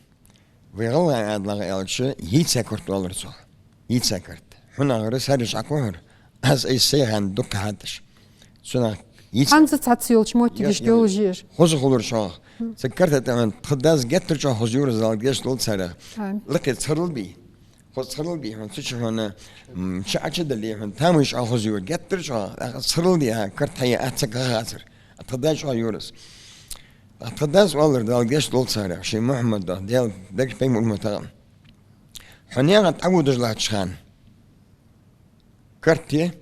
Вай гӀалгӀай Ӏаьдалагара аьлча, йийца карт оалар цох. Йийца карт. ХӀанагӀара сарраш Ӏокхухьар, аз айса сайхан дукха хьатташ. Цунах йийца. ХӀанз цхьацца йолча моттигашка йолаш я уж. Хоза хулар чӀоагӀа. Мгм. Цу карта тӀа хьона тха дас геттара чӀоагӀа хоза йора, Дала гешт долда царех. Амин. Лакхе цхьарал бий. Хоза цхьарал бий хьона, цу чу хьона, м, чу Ӏочудале хьона, тамаш чӀоагӀа хоза йора. Геттара чӀоагӀа, а, цхьарал дий, а, карт хьае, а, ца кхаха цар. А тха дас чӀоагӀа йора из. А тха дас оалар, Дала гешт долда царех, ший Мухьмада, Даьла дагаш пайхамар ма тагӀа. Хьо наькъа тӀа Ӏоводаш латтача хана, карте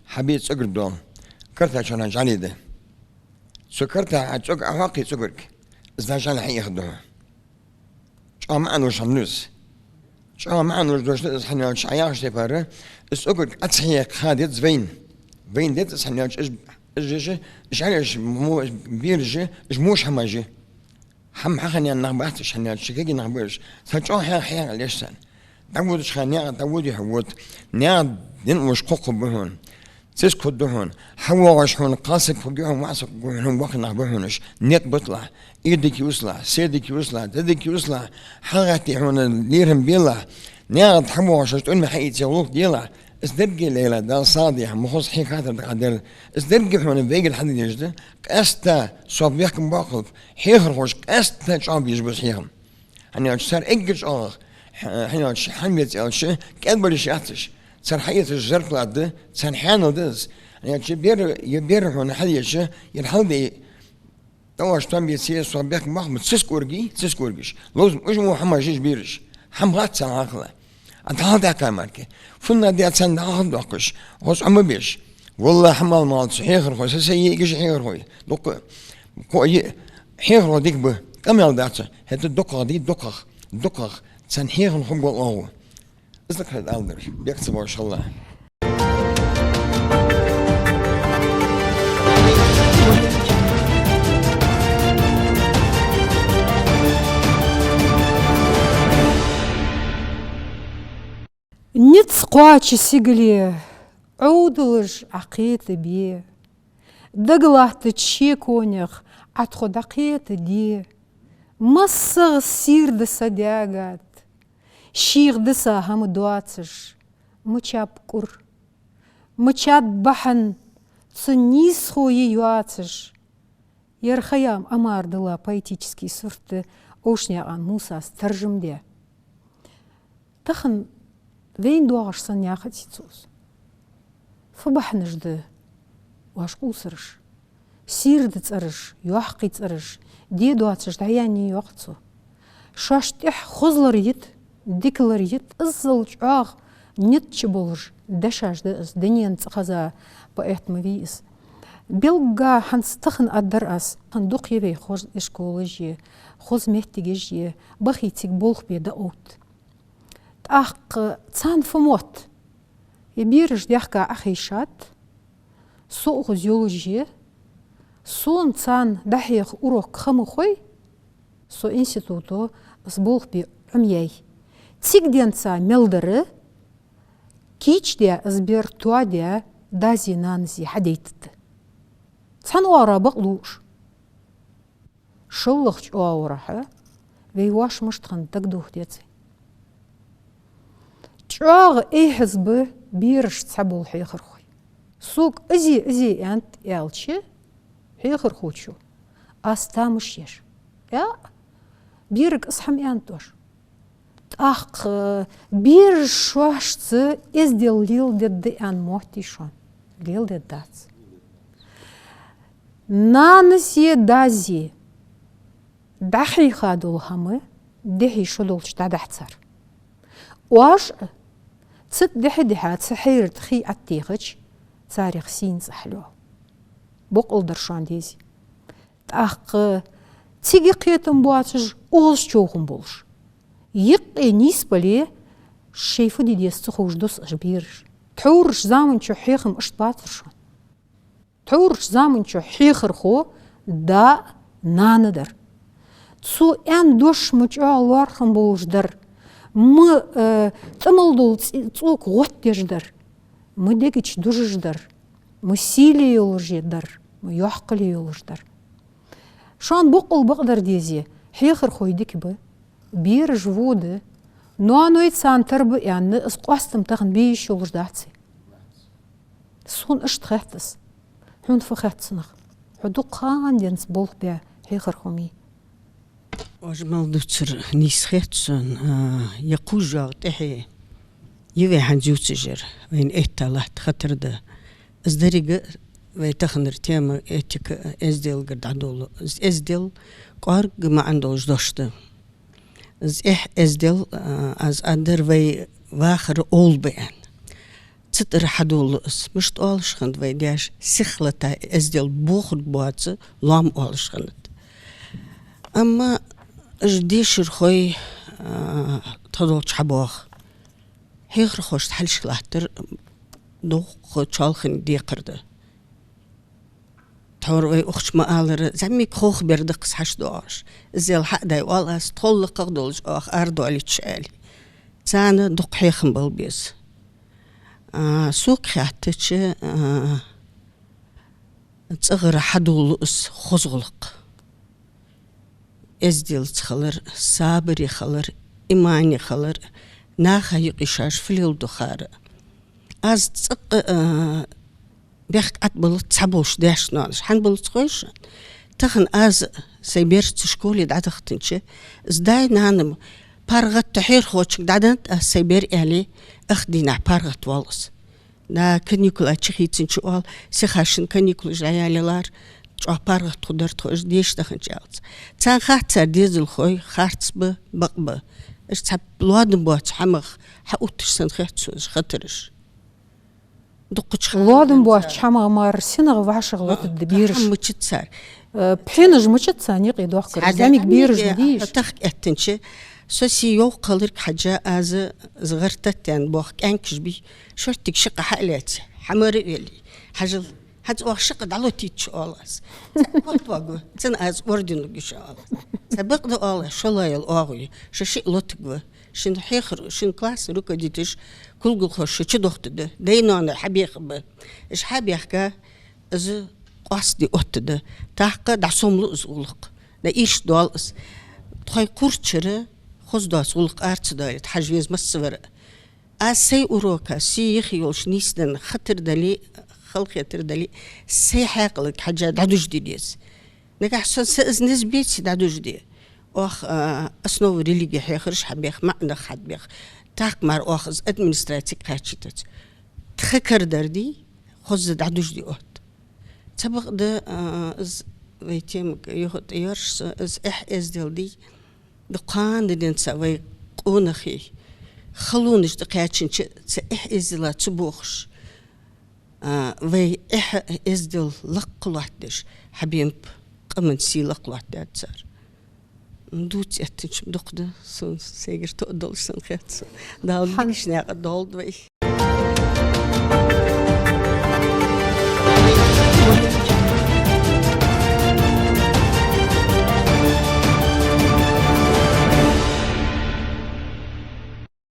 хьабе цӀогар доал. Карта чу хьона жӀали да. Цу карта хьа цӀог Ӏохьокхе цӀогарг, из дӀа жӀали хьаэха да хьо. ЧӀоагӀа маӀан долаш хӀама да из. ЧӀоагӀа маӀан долаш дош да из, хӀана аьлча Ӏа яхача тайпара, из цӀогарг Ӏа ца хьекха ха деза вайна. Вайна деза из, хӀана аьлча уж, уж, уж, уж жӀалеш, мо-, бераш, уж муш хӀамаш я. ХӀама хьахинна нах бац уж, хӀана аьлча ши кагий нах ба уж. Цхьа чӀоагӀа хьеха, хьеха леш царна. ДӀаводача хана наькъа дӀаводе хьо, вот. Наькъа дин уж кхокху ба хьона. Циск хургда хьона, хьавоагӀаш хьона кхалсаг хургья хьона, маӀа саг хургва хьона, воккха нах ба хьона уж. Никъ биталахь, ийрдиг ювцалахь, седиг ювцалахь, дедиг ювцалахь, хьагӀатте хьона лерхӀам белахь, наькъа тӀа хьавоагӀаш тӀуна мел хьаийце гӀулакх делахь, из деррига, лейла, Дала сагӀа дехьа, ма хоза хье хатар тӀаккха дер. Из деррига хьона вайгара хьадеш да, къаьстта со бехкам боаккхалба, хьехархоша къаьстта чӀоагӀа безаш ба из хьехам. ХӀана аьлча цар эггара чӀоагӀа, хӀ-, хӀана аьлча, хӀана веций аьлча, кӀалбараш яц уж. Цар хьаэцаш зарплата да, цар хьаьнал да из. ХӀана аьлча, бер, е бер хьона хьалъеш, е хьалдей, тӀаваш там беце, со бехк мах ма циск ургий, циск ургаш. Ловзам уж мо хӀама жиж бераш. ХӀама хац царна хьакхала. А дӀахьалдаьккха мара-кх. ФуннагӀа де царна дӀахьалдоаккхаш, хоза Ӏомабеш. Валлахьи, хӀама мала ца хьехархой, са, са йиӀигаш хьехархой. Дукха, кхо йиӀ хьехархо дика ба, къамаьл дац. ХӀаьта дукхагӀа дий, дукхагӀа, дукхагӀа царна хьехам хургвола оагӀув. Из да-кх хьайна аьлдар, бехк ца боаккхаш хилалахь. Низ кхоачача сигале Ӏовдалаш Ӏокхетабе, дагалаттача шеконех Ӏа тхо дӀакхетаде, массагӀа сийрда са даьгад, шийх дисса хӀама доацаш, мичаб кӀур, мичад бахьан цу нийсхо йоацаш. Ер Хайям Ӏамар-Дилла поэтически сурт да, Овшанаькъан Мусас таржам даь. Тахан вайна доагӀаш санна яхац цо из. Фу бахьанаш да оаш къувсараш? Сийрда цӀераш, йоккхий цӀераш, де доацаш дӀаяьннай, йоах цо. Шоашта тӀехьа хоза лар йита, дика лар йита, иззал чӀоагӀа низ чуболаш дешаш да из, дунен цӀи хеза поэт ма вий из. Белгга хӀанз тахан аргдар аз, кхы дукха я вай хоза ишколаш е, хоза моттигаш е, бахий цига болх бе дӀаотта. ТӀаккха царна фу мотт? Е бераш дехка Ӏохайшад, со укхаза йолаш я, сона царна дӀахьеха урок ха ма хой, со институте из болх бе Ӏомаяьй. Цига денз мел дар, кийчдаь из бер тоадаь, даьзеи наьнеи хьадайтаргда. Цхьан оагӀорахьа бакълувш. ШоллагӀча оагӀорахьа вай воаш мишта хиннад дагадохаде цай. ЧӀоагӀа эхь-хьаз ба берашца цхьабола хьехархой. Сога из е, из е аьннад аьлча хьехархочо, аз тамаш еш. Э, берага из хӀама аьннад оаш. ТӀаккха бераш шоашца эздел леладергда аьнна моттий шоана? Леладергдац. Наьнеи даьзеи дӀахьийха дола хӀама дехьа шо долча дӀадахьа цар. Оаш а цу тӀа дехьа-дехьа цу хьерда хий ӀотӀатехача, царех сийна цӀи хьалъоал. Бокъонца дар шоана дезий. ТӀаккха цига кхетам боацаш, укхаза човхам болаш, юкъе нийсбале, шоай фу де деза ца ховш дус уж бераш. Тхьовра заман чу хьехам иштта бацар шоана. Тхьовра заман чу хьехархо да а, нана а дар. Цо аьнна дош ма чӀоагӀа лоархӀам болаш дар, ма, э, тӀа мел дола цӀи-, цӀока гӀоттадеш дар, ма дега чу дужаш дар, ма сийле йолаш дар, ма йоккхале йолаш дар. Шоана бокъонца бакъдар дезе, хьехархой дика ба, бераш во да, ноаной царна тара ба аьнна, из къоастам тахан бе йиш йолаш дац. Сона иштта хет из. Хьона фу хет цунах? Хьо дукха ха денз болх баь хьехархо ма вий. Оаш мел дувцар нийса хет сона, а, е кхувш йоагӀа тӀехье, е вай хӀанз ювцаш яр, вайна этта латта хатар да. Из деррига вай таханара тема этика, эзделгара дӀадоладу. Из эздел кӀоарга маӀан долаш дош да. Из эхь, эздел, а, аз аргдар вай вахара овла ба аьнна. Цу тӀара хьадоладу из. Мишта оалаш хиннад вай даьша, сихлата эздел бохург боаца лоам оалаш хиннад. Амма уж дешархой, а, тха долча хьабоагӀа. Хьехархошта хьалхашка латтар дукха чоалхане декхар да. Тхьовра вай укхаза ма аллара, зӀамига ховха бер да-кх из хьадоагӀаш. Иззал хьа а дай оал аз, тхол лакхагӀа долаш оаха арадоалийташ аьле. Царна дукха хьехам бала беза. А, сога хаьттача, а, цӀагӀара хьадоал из хоза гӀулакх. Эзделца хилар, сабаре хилар, имане хилар, наха юкъе шоаш фу леладу хар. Аз цӀаккха, а, бехк ӀотӀабиллац цхьаболча даьш-ноаношта. ХӀана биллац хой шоана? Тахан аз сай берашца школе дӀадахийтача, из даь-нана-м паргӀата хьехархочунга дӀаденнад аз сай бер аьле, ах дийнахьа паргӀата воалл из. Да, каникулаш чухийцача оал, сиха шун каникулаш дӀаялаялар, чӀоагӀа паргӀата хургдар тхо, уж деша даханча, аьлац. Царна хац цар дезалхой, харц ба, бакъ ба. Уж цхьа лоадам боаца хӀамах хьаотташ санна хет сона уж хатараш. Дукхача хана лоадам боаца хӀамах мара сенах вӀашагӀлотаргда бераш? ХӀама мичад цар. Э, пхьенаш мичад царна юкъе доахкар? Цхьа зӀамига бераш ма дий уж. Тахка эттача, со се йовха хиларга хьежжа, аз из гӀар таттен боах кӀаьнкаш бий, шорттига ши къа хьа а лаьце, хьамара а велий, хьажал, хӀанз оаха ши къа дӀалотийтача, оал аз. Цхьа котваг ва, цунна аз орден лургья шоана, оал аз. Цхьа бакъда, оал аз, шоллагӀа йола оагӀув я, шо шиъ лотаргва. Шун хьехар, шун классни руководителаш, кулгалхой шо чудохийтаргда, даь-ноаной хьабехаргба. Уж хьабаьхка, из къоастаде оттаргда. ТӀаккха дӀасомалу из гӀулакх. ДӀаийрчадоал из. Тхоай курсачара хоза доаца гӀулакх ара ца доалийта хьажа веза массавар а. Аз сай урока, се юхе йолаш нийсденна хатар дале, халахетар дале, сай хьаькъалга хьежжа дӀадужаде деза. Нагахьа санна са из низ беце дӀадужаде, оаха, а, основы религии хьехараш хьабех, маӀанах хьабех, тӀаккха мара оаха из администрацига кхаьчийтац. Тха кара дар дий, хоза дӀадужаде отт. Цхьабакъда, а, из вай темага юха а тӀайоаржаш со, из эхь-эздел дий, дукха ха денз вай къонахий халонаш тӀакхаьчача, цу эхь-эздела цу бохаш, а, вай эхь-эздел лакха лоаттадеш, хьабенаб къаман сий лакха лоаттадаьд цар. Дувца эттача дукха да, сона сайгара тоъал долаш санна хет сона. Дала дикача наькъа долда вай.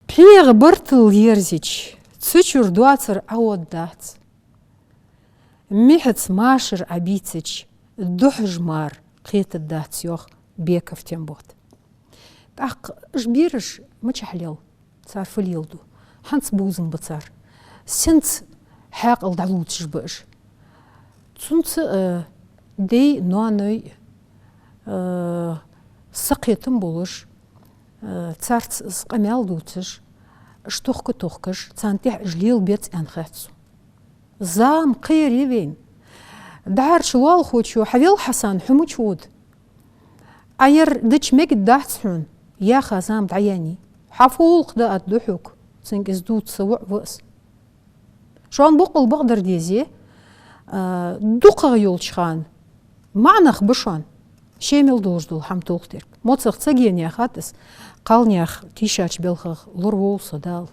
ПхьегӀа бартал ерзача, цу чура доацар Ӏооддац. Михьаца машар Ӏобийцача, духьажа мара кхетаргдац, йоах Беков Тембота. ТӀаккха уж бераш мичахьа лел, цар фу леладу, хӀанз бувзам ба цар, сенца хьаькъал дӀалувцаш ба уж. Цунца, э, даьй-ноаной, э, сакхетам болаш, э, царца из къамаьл дувцаш, уж тохка-тохкаш, царна тӀехьа уж лелабеш аьнна хет сона. Зама кхерий вайна. ДӀаьрча лоалахочо: «Хьавел, Хьасан, хьо мича вода? Ӏа ер дича мегаргдац хьона, яха зама дӀаяьннай. Хьа фу гӀулакх да аргда хьога?» Цунга из дувца воӀ ва из. Шоана боккъал бакъдар дезе, а, дукхагӀа йолча хана маӀанах ба шоана ше мел долаш дола хӀама толхадарг. Моцах ца гена яхад из, кхалнаьха тийшача балхах лоравойла со Дала,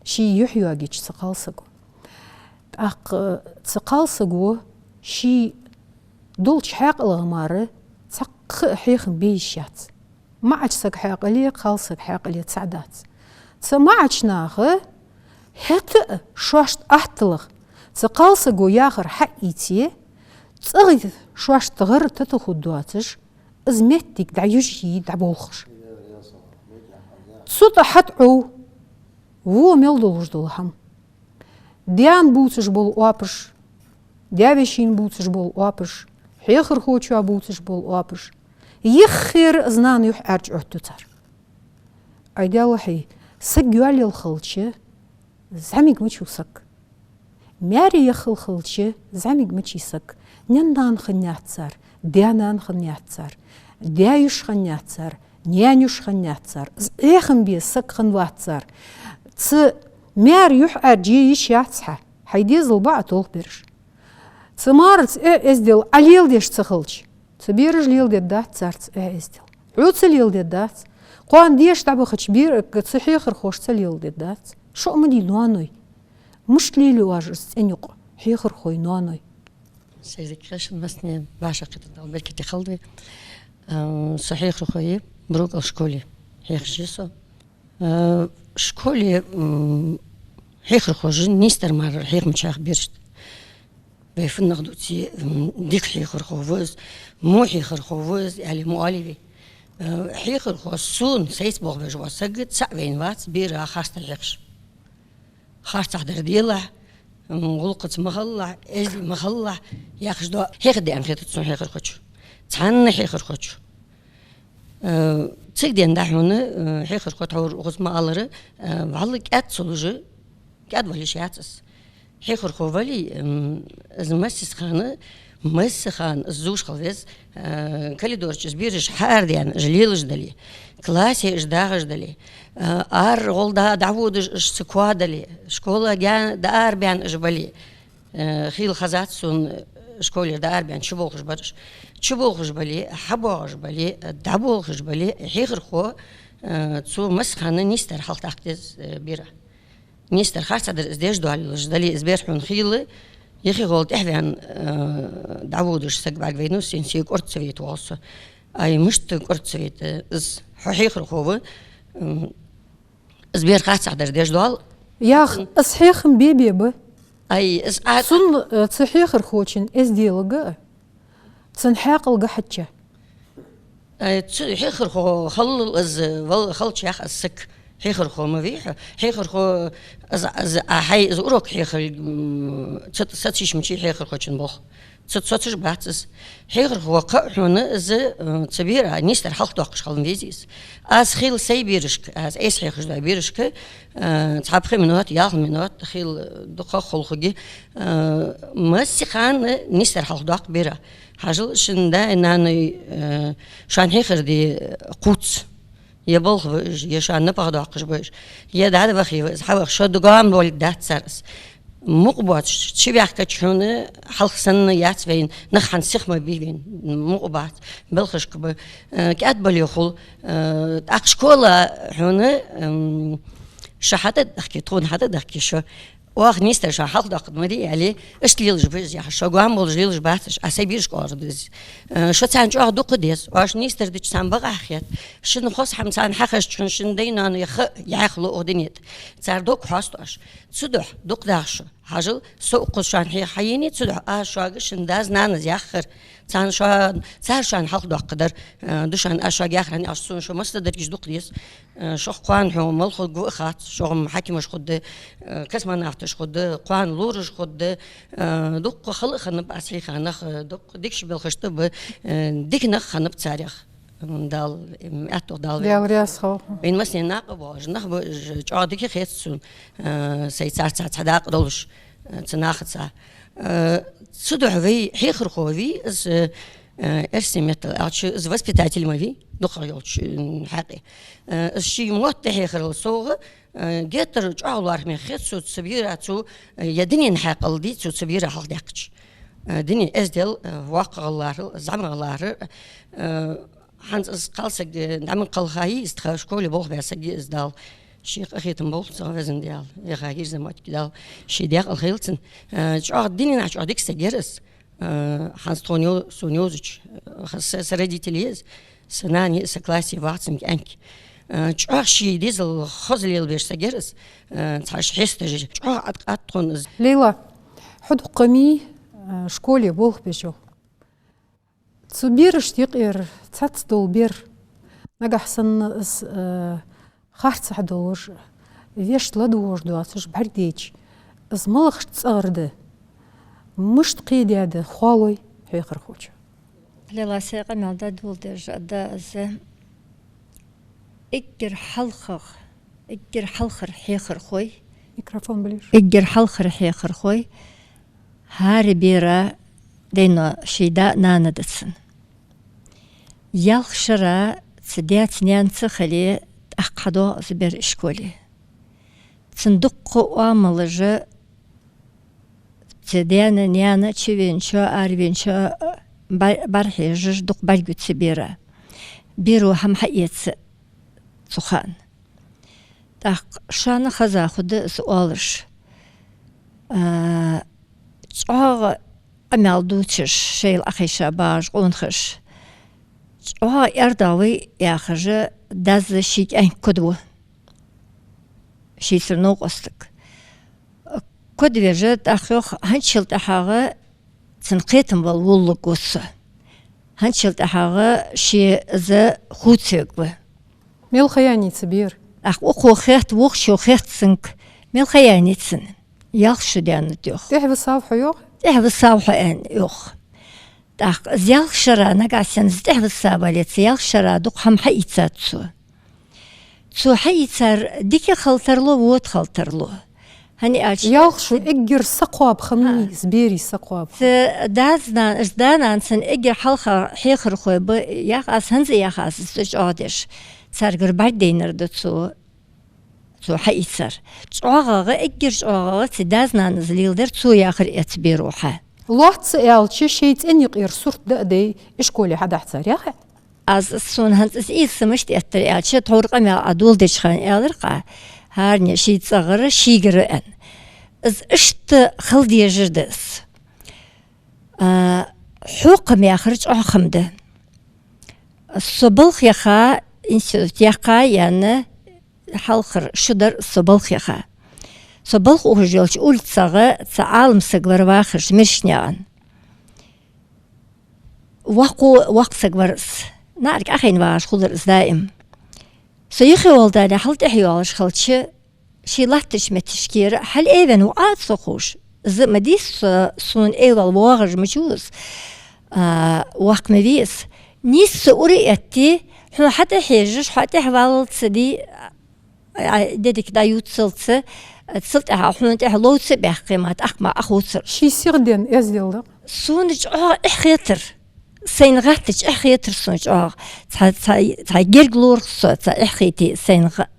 ший юхь йоагайича цу кхалсаго. ТӀаккха цу кхалсаго ший долча хьаькъалах мара цхьаккха а хьехам бе йиш яц. МаӀача сага хьаькъале, кхалсага хьаькъале цхьа дац. Цу маӀача наха хӀаьта а шоашта атталах цу кхалсаго яхар хьаийце, цӀагӀа шоашта гӀар тата хургдоацаш, из моттиг дӀаюжий дӀаболхаш. Цу тӀа хьатӀаӀов во мел долаш дола хӀама. Даьна бувцаш бола оапаш, даь-вешийна бувцаш бола оапаш, хьехархочоа бувцаш бола оапаш. Юххера из нана юхьӀаьржа Ӏоттаду цар. Ай Даьла, хьай, саг йоалаяь хилча, зӀамига мича ва саг? Маьре яххал хилча, зӀамига мича я саг? Наьна-нана хиннаяц цар, даь-нана хиннаяц цар, даь-йиша хиннаяц цар, наьна-йиша хиннаяц цар, из Ӏехам бе саг хиннавац цар. Цу маьра юхьӀаьржа е йиш яц хьа, хьай дезал ба Ӏа толхабераш. Цу маьрца эхь-эздел Ӏа леладеш ца хилча, цу бераша леладергдац царца эхь-эздел. Хьоца леладергдац. Кхоана деша дӀабахача бер-, цу хьехархошца леладергдац. Шо а ма дий, ноаной. Мишта лелаю оаш из цӀен юкъа, хьехархой, ноаной? Сайре кхешан массане башха кхетар Дала беркате хилда вай. Ам, со хьехархо я, Брокал школе хьехаш я со. А, школе, м, Хьехархоша нийсдар мара хьехамча хьехаб берашта. Вай фуннагӀа дувце, м, дика хьехархо ва из, во хьехархо ва из, аьле ма оалий вай. Э, хьехархо сона, сайца болх беш вола саг цаӀ вайна вац, бера харцдар хьехаш. Харцахьа дар делахь, м, гӀулакхаца ма хилалахь, эздий ма хилалахь, яхаш дола хьехар да аьнна хетац сона хьехархочо. Цхьанне хьехархочо. Э, цига денз да хьона, э, хьехархо тхьовра укхаза ма аллара, э, вӀалла кӀаьд ца луш, кӀаьд вала йиш яц из. Хьехархо вале, м, из массаза хана, массаза хана из зувш хила веза, э, коридора чу из бераш хьаарадаьнна, уж лелаш дале, классе уж дагӀаш дале, э, ара гӀолла дӀа-, дӀаводаш уж цу коа дале, школага дӀаарабаьнна уж бале, э, хийла хезац сона, школера дӀаарабаьнна чуболхаш бар уж. Чуболхаш бале, хьабоагӀаш бале, дӀаболхаш бале, хьехархо, э, цо массаза хана нийсдар хьалхадаккха деза, э, бера. Нийсдар харцахьа дар из деш доаллаш дале, из бер хьона хийла, яхий гӀолла тӀехьаваьнна, э, дӀаводаш саг бӀаргавайнав, сона се кӀорда ца вайта воал со. Ай, мишта кӀорда ца вайта, из хьо хьехархо ва, м, из бер харцахьа дар деш доал. Ях, из хьехам бе-бе ба. Ай, из а- Цун, э, цу хьехархочун эзделга а, цун хьаькъалга а хьежжа. Э, цу хьехархо хилалал из вал-, хилча ях из саг хьехархо ма вий хьо. Хьехархо из, из, а хьай из урок хьехар, м, ца, сацийша мичай хьехархочун болх. Ца, соцаш бац из. Хьехархо кхы а хьона из, э, цу бера нийсдар хьалхадоаккхаш хила веза из. Аз хийла сай берашка, аз айса хьехаш дола берашка, э, цхьа пхи минот, ялх минот, хийла дукха хулхаги, э, массаза хана нийсдар хьалхадоаккх бера. Хьажал, шун даьи наьнеи, э, шоана хьехар де кхувс. Е болх ба уж, е шоана напагӀа доаккхаш ба уж, е дӀа а вахе ва из хьаваха, шо догам болга дац цар из. Мукъа боацаш, чу ваьхкача хьона хьалха санна яц вайна, нах хӀанз сиха ма бий вайна, мукъа бац, белхашка ба, э, кӀаьд бале хул, э, тӀаккха школа хьона, м, шо хьатӀадахке, тхона хьатӀадахке шо. Оаха нийсдар шоана хьалхадоаккхаргда ма дий, аьле, иштта лелаш ба уж, яхаш, шо гоама болаш лелаш бац уж, аз сай берашка оаларгда из. Э, шо царна чӀоагӀа дукха деза, оаш нийсдар дича царна бакъахьа хет. Шун хоза хӀама царна хьахезача хана шун даьи наьнеи ха яхьа лу укх дунен тӀа. Цар дог хьоаст оаш. Цудухьа дукха даха шо. Хьажал, со укхаза шоана хьеха хьаене, цудухьа аз шуга шун дас-нанас яхар. Царна шо-, цар шоана хьалхадоаккхаргдар, э, да шоана аз шуга яхар, хӀана аьлча сона шо массадараш дукха деза. Э, шох кхоана хьона мала хургва а хац, шох-м хьакимаш хургда, э, космонавташ хургда, кхоана лораш хургда, э, дукха хала а хиннаб аз хьийха нах, э, дукха дикача белхашта ба, э, дика нах хиннаб царех. М, Дала, м, аьттув Дала вай. Даьла раьза хилва. Вайна массанена накъа боагӀаш нах ба уж, чӀоагӀа дика хет сона, э, сай царца цхьа дакъа долаш, э, цу нахаца. Э, цудухьа вай хьехархо вий из, э, эрсий меттала аьлча, из воспитатель ма вий, дукхагӀа йолча, м, хьакъе. Э, из ший мотт тӀахьехарал совгӀа, э, геттара чӀоагӀа лоархӀаме хет сона цу бера цо, э, е дунен хьаькъал дий цо цу бера хьалхадаьккхача. Э, дунен эздел, э, воккхагӀа лархӀар, зӀамагӀа лархӀар, э, хӀанз из кхалсаг, э, дӀа ма кхалхай из, тха школе болх баь саг я из, Дала ший къахетам болба цох, Везан Даьла, веха Гирза-Моттиге Дала ший даькъала хийла цун. Э, чӀоагӀа дунен чу чӀоагӀа дика саг яр из. Э, хӀанз тхона йо-, сона йовзача, э, са, са родитель я из, са нана я, са классе ваха цун кӀаьнк. Э, чӀоагӀа ший дезал хоза лелабеш саг яр из, э, цхьа ш-, хьесташ, чӀоагӀа Ӏаткъаьд тхона из. Лейла, хьо дукха ма йий, э, школе болх беш йола. Цу берашта юкъера цхьацца дола бер, нагахьа санна из, э, харцахьа долаш, вешта ладувгӀаш доацаш бӀаргадайча, из малагӀча цӀагӀара да, мишта кхедаьд, хоалой хьехархочо? Лейла, сай къамаьл дӀадоладеш да из, эггара хьалхагӀа, эггара хьалхара хьехархой. Микрофон ближе. Эггара хьалхара хьехархой хӀара бера даь-ноаной, ший да-нана да цун. Ялх шера цу даьца-наьнаца хиле, тӀаккха хьадоагӀа из бер ишколе. Цун дуккха оамалаш, цу даьна-наьна чувеначоа, аравеначоа бӀар-, бӀарахьежаш дукха бӀаргагу цу бера. Беро хӀама хьаэца цу хана. ТӀаккха шоана хеза хургда из оалаш. А, чӀоагӀа къамаьл дувцаш, шоайла Ӏокхайша багӀаш къонахаш. ЧӀоагӀа аьрда вай яхаш, дас ший кӀаьнк кодаву. Шийцара новкъостага. Кодвежа тӀаккха йоах, хӀанзчул тӀехьагӀа цун кхетам бала волалургва со. ХӀанзчул тӀехьагӀа ше из хувцавергва. Мел ха яьннай цу бера? ТӀаккха укхо хет, вокхо хет цунга, мел ха яьннай цун. Ялх шу даьннад йоах. ТӀехьависав хьо йоах? ТӀехьависав хьо, аьнна, йоах. ТӀаккха из ялх шера нагахьа санна из тӀехьависса бале, цу ялх шера дукха хӀама хьаийцад цо. Цо хьаийцар дика хила тарлу, вота хила тарлу. ХӀана аьлча, ялх шу эггара сакхоаба хӀама я из, берий сакхоаба. Цу дас-нанас, да-нанас эггара хьалха хьехархой ба, йоах аз, хӀанз а йоах аз из чӀоагӀдеш. Царгара бӀаргадайнар да цо, цо хьаийцар. ЧӀоагӀагӀа, эггара чӀоагӀагӀа цу дас-нанас леладер цо яхар эца беро хьа. Лоацца аьлча, шоай цӀен юкъера сурт дӀа а дай, ишколе хьадахьа цар, яхий? Аз, сона хӀанз из ийса мишта эттар аьлча, тхьовра къамаьл Ӏа доладеча хана аьлар-кх Ӏа, хӀаране ший цӀагӀара, шийгара аьнна. Из иштта хила дезаш да из. А, хьокхам яхар чӀоагӀа хӀама да. Со балха яха, институт яьккха а яьнна, хьалхара шу дар со балха яха. Со балха ухаш йолча улицагӀа цхьа Ӏалам саг вар вахаш, Миршнаькъан. Воккха, воккха саг вар из. НаӀарга Ӏохайна вагӀаш хулар из даим. Со юхе волча дийнахьа хьал тӀехьа йоалаш хилча, ший латтача метташкара хьалъайвенна ва Ӏа, цо ховш. Из ма дий со, сона эвлал воагӀаш ма вий из, а, воккха ма вий из. Нийсса ура этте, хьона хьатӀехьежаш, хьо тӀехьаваллалца ди, а, дедик дӀаювцалца, цул тӀехьа хьона тӀехьа ловца а баьккхе ма, тӀаккха ма Ӏа хувцар. Ший сихденна эздел да-кх. Сона чӀоагӀа эхь хетар. Сайна гӀаттача эхь хетар сона чӀоагӀа. Цхьа, цхьа, цхьа герга лорх со, цхьа эхь хете сайна гӀа-,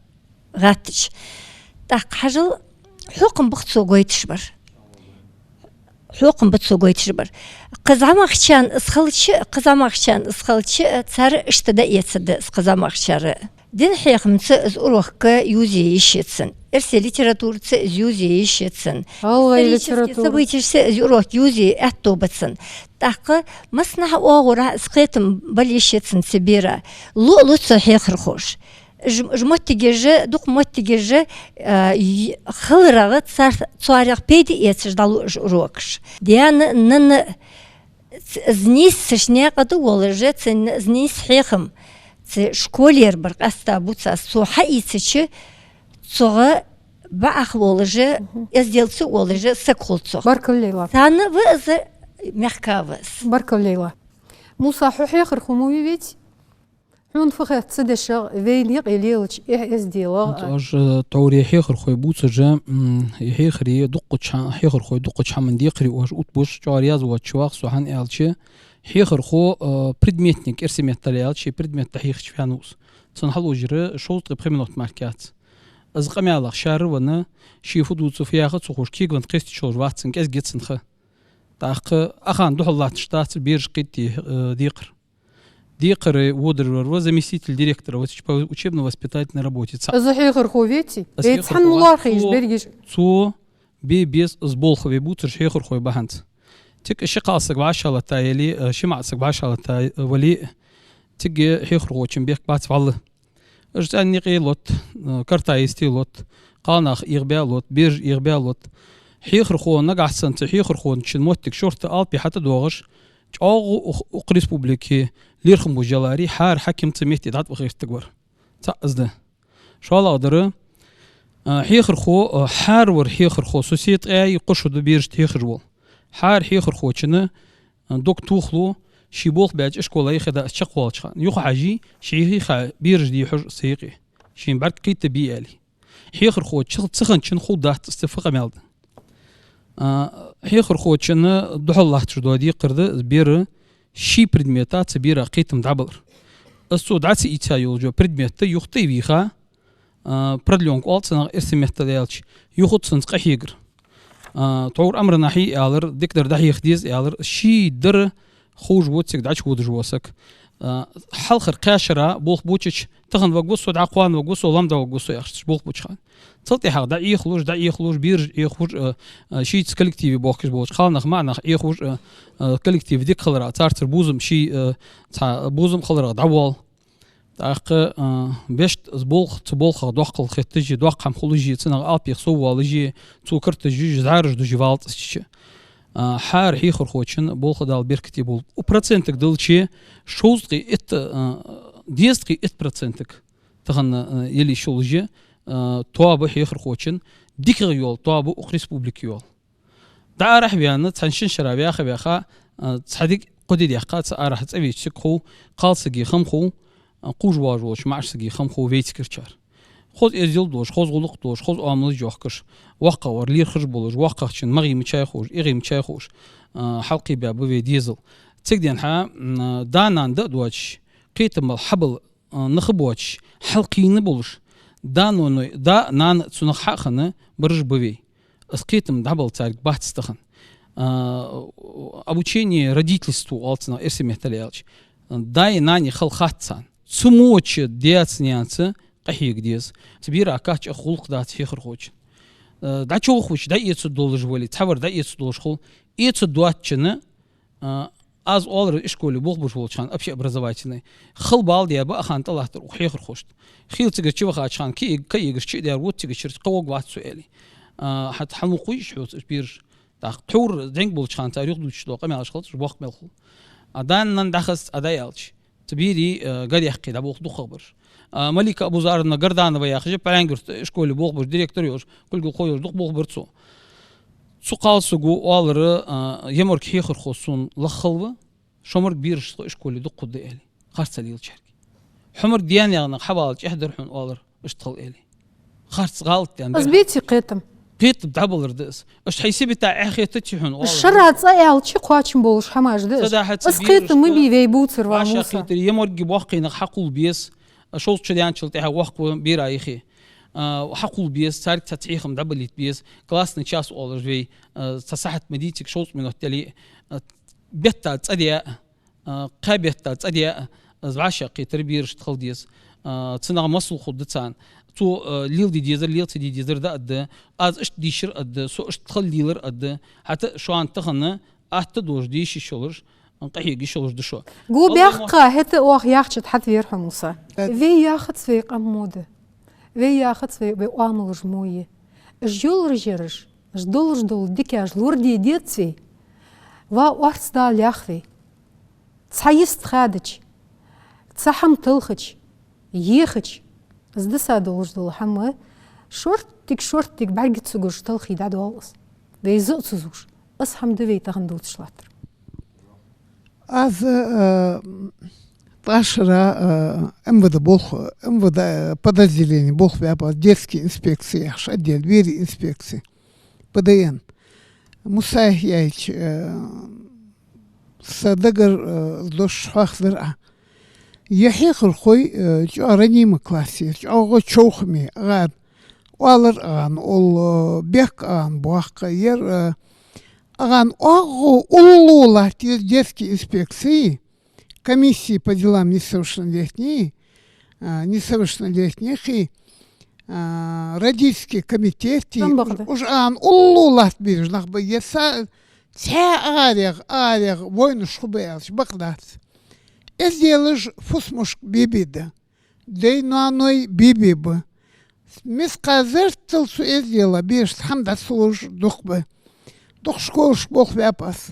гӀаттача. ТӀаккха хьажал, хьокхам ба-кх цо гойташ бар. Хьокхам ба цо гойташ бар. Кхы зӀамагӀчарна из хилча, кхы зӀамагӀчарна из хилча, цар иштта дӀаэцаргда из кхы зӀамагӀчар. Дин хьехамца из урок ювзе йиш я цун. Эрсий литератураца из ювзе йиш я цун. ГӀалгӀай литература. Исторически событешца из урок ювзе аьттув ба цун. ТӀаккха массанахьа оагӀорахьа из кхетам бала йиш я цун цу бера. Лу а лу цо хьехархоша. Ж-, ж моттигаш, дукха моттигаш, а, й-, хиларах цар, царех пайда эцаш дӀалу уж урокаш. Даьна, нанна, ц-, из нийсса ший наькъа тӀа волаш, цун из нийсса хьехам цу школера бар къаьста бувцаш, цо хьаийцача, цох бакъахьа волаш, эзделца а волаш саг хул цох. Баркал, Лейла. Царна ва из, мехка ва из. Баркал, Лейла. Муса, хьо хьехархо ма вий ведь? Хьона фу хет цу дешах, вайна юкъе лелача эхь-эзделах? ХӀанз уж, э, тхьовра хьехархой бувцаш, м, из хьехари дуккхача хьа-, хьехархой дуккхача хӀаман декхари уж оттабеш, чӀоагӀа раьза воацаш ва-кх со, хӀана аьлча, хьехархо, э, предметник, эрсий меттала аьлча, ший предмет тӀа хьехача венна ва из. Цун хьалужара шовзткъеи пхи минот мара яц. Из къамаьлах шаьра венна, ше фу дувц, фу йоах ца ховш, кегавенна кхесташ волаш вац цун, кӀезига я цун ха. ТӀаккха Ӏа хана духьал латташ дац бераш кхийтта, э, декхар. Декхар водар вар ва заместитель директора, вот, по учебно-воспитательной работе. Цхьа. Из хьехархо веций? Из хьехархо вац. Цхьан мулархи иш берригаш. Цо бе беза из болх бе бувцаш хьехархой ба хӀанз. Цига ши кхалсаг вӀашагӀлатта яле, э, ши маӀа саг вӀашагӀлатта, э, вале, цига хьехархочун бехк бац вӀалла. Уж цӀен никъ лот, э, карта йисте лот, кхалнах эгӀабе лот, бераш эгӀабе лот. Хьехархо нагахьа санна цу хьехархочун моттиг шортта алапи хьатӀадоагӀаш, чӀоагӀа укх, укх республике лерхӀам беш яларе, хӀара хьаким цу метте дӀатӀаваха гӀертаргвар. ЦаӀ из да. ШоллагӀдар, а, хьехархо, а, хӀара вар хьехархо, со се ткъаь кхо шу да берашта хьехаш вола. ХӀара хьехархочун, а, дог тохалу, ше болх баьча ишкола юхе дӀа чакхвоалача хана. Юха хьажий, ше хьийха бераш дий хьожа са юкъе. Шийна бӀарг кхийтта бий аьле. Хьехархочун цу хана чун хул дац из, цу фу къамаьл да. А, хьехархочун духьал латташ дола декхар да, из бер ший предмета цу бера кхетам дӀабалар. Из цо дӀа ца ийца йолча предмета юха тӀа а вийха, а, продлёнка оал цунах эрсий меттала аьлча, юха цунца къахьегар. А, тхьовра Ӏамранахьий аьлар, дикадар дӀахьеха деза аьлар, ший дар ховш воацилга дӀачуводаш вола саг. А, хьалхара кхаь шера болх бувцача, тахан варгва со, дӀа кхоана варгва со, лам дӀа варгва со яхаш болх бувцача хана. Цул тӀехьагӀа дӀаэхалуш, дӀаэхалуш, бераш а эхалуш, а, а, шийца коллективе бохкаш болча кхалнах, маӀанах эхалуш, а, а, коллектив дика хиларах, царцара бувзам, ший, а, цхьа бувзам хиларах дӀавоал. ТӀаккха, а, бешт из болх, цу болхах доккхал хеташ а, доккха хӀама хулаш а, цунах алапех соввоалаш а, цо карташ а, зӀараш деш а валац из чу. А, хӀара хьехархочун болх Дала беркате болба. Укх процентага делча, шовзткъеи итт, а, дезткъеи итт процентага тахан, а, яле йиш йолаш я, а, тоаба хьехархочун, дикагӀа йола тоаба укх республике йола. ДӀаарахьа ваьнна, цхьан шин шера ваьха-ваьха, а, цхьа ди, кхо ди даьккха, цу арахьа цӀавеча саг хов, кхалсага хам хов, а, кхувш-воагӀаш волча маӀача сага хам хов вайцигарчар. Хоза эздел долаш, хоза гӀулакх долаш, хоза оамалаш йоахкаш, воккхагӀвар лерхӀаш болаш, воккхагӀчун магӀий мичай ховш, эгӀий мичай ховш, а, хьалкхебаь ба вай дезал. Цига денз хьа, м, да-нана да а доацаш, кхетам бала хьабала, а, нах а боацаш, хьалкхийна болаш, да-ноаной, да-нана цунах хьа а хинна, бараш ба вай. Из кхетам дӀабала царга бац тахан. А, обучение родительству оал цунах эрсий меттала аьлча. Даи нанеи хала хац царна. Цу мо чу даьца-наьнаца къахьега деза. Цу бера кхача а гӀулакх дац хьехархочун. А, дӀачувахавича дӀаэцаргдолаш вале, цхьавар дӀаэцаргдолаш хул. Эцаргдоацачунна, а, аз оалар ишколе болх беш волча хана, общеобразовательный, хала бала даь ба а хана тӀалаттар укх хьехархошта. Хийла цигара чувахача хана каи-, каигаш чу а даьр, вот цигачара кхы воагӀа вац цо аьле. А, хӀаьта хьалмукхавий уж хьоца, уж бераш? ТӀаккха тхьовра зӀамига болча хана цар юхадувцаш дола къамаьлаш хилча, уж боккха мел хул. А да-нана дахац а да аьлча, цу берий, э, га даьккхе дӀаболх дукхагӀбараш. А, Малика Абузаровна Гарданова яхаш я, ПӀаьраьнгурта ишколе болх беш, директор йолаш, кулгалхо йолаш, дукха болх бар цо. Цу кхалсаго оалар, а, ямарг хьехархо сона лаххал ва, шо марг бераш тха ишколе дукха хургда аьле, харц лелачарга. Хьо марг даь-наьна хьавалар чӀоагӀа дар хьона, оалар, иштта хила аьле. Харц, гӀалат даьнна. Аз дар беций кхетам? Кхетам дӀабалар да из. Иштта хьай сибата эхь хетаций хьона, оалар. Шера цӀа аьлча кхоачам болаш хӀамаш да из. Садаха ца, аз кхетам ма бий вай бувцар, ва Муса. Ваша хетар, ямарги боккхий нах хьакхувла беза, шовзткъа шу даьнначул тӀехьагӀа воккха ва бера юхе. А, хьакхувла беза, царга цхьацца хьехам дӀабалийта беза. Классный час оалаш вай, а, цхьа сахьат ма дий цига, шовзткъа минот яле, а, бетта цӀа даь, а, кхаь бетта цӀа даь, а, из вӀашагӀкхетар берашта хила деза. А, цунах масал хургда царна. Цо, а, леладе дезар, лела ца де дезар да а да, аз иштта дийшар а да, со иштта хила лелар а да. ХӀаьта шоана тахан атта долаш деша йиш йолаш, къахьега йиш йолаш да шо. Го баьккха, хӀаьта оаха яхача тӀа хьатӀавера хьо, Муса. Э. Вай яхац вай къам мо да. Вай яхац вай, вай оамалаш мо я. Уж йолаш яраш, уж долаш дола дикаш лораде дезац вай. Ва орц Дала ях вай. Цхьа йист хадача, цхьа хӀама талхача, ехача, из диса долаш дола хӀама шортта-шортта бӀарга ца гуш талхий дӀадоал из. Вай зо а ца зувш. Из хӀама да вай тахан дувцаш латтар. Аз, э, ткъаь шера, э, МВД болх, МВД, э, подразделене болх баьб аз, детский инспекци яхаш отдел, берий инспекци, ПДН. Муса Яхьяевич, э, са дагара, э, дош хьоахадир Ӏа. Ер хьехархой, э, чӀоагӀа раними класс я, чӀоагӀа човхаме, агӀар оалар, агӀан улл, э, бехк, агӀан боккха, ер, э, агӀан оагӀув уллув латт ер детский инспекци, комиссии по делам несовершеннолетней, а, несовершеннолетних и, а, родительский комитет и, там бакъда, уж, уж агӀан уллув латт бераш нах ба, ер са цхьа агӀарах, агӀарах войнаш хургба аьлча бакъ дац. Эзделаш фусамашка бе-бе да. Дай-ноаной бе-бе ба. Мискъа зарратал цу эздела берашта хӀама дӀа ца луш дукха ба. Дукха школашка болх баьб аз.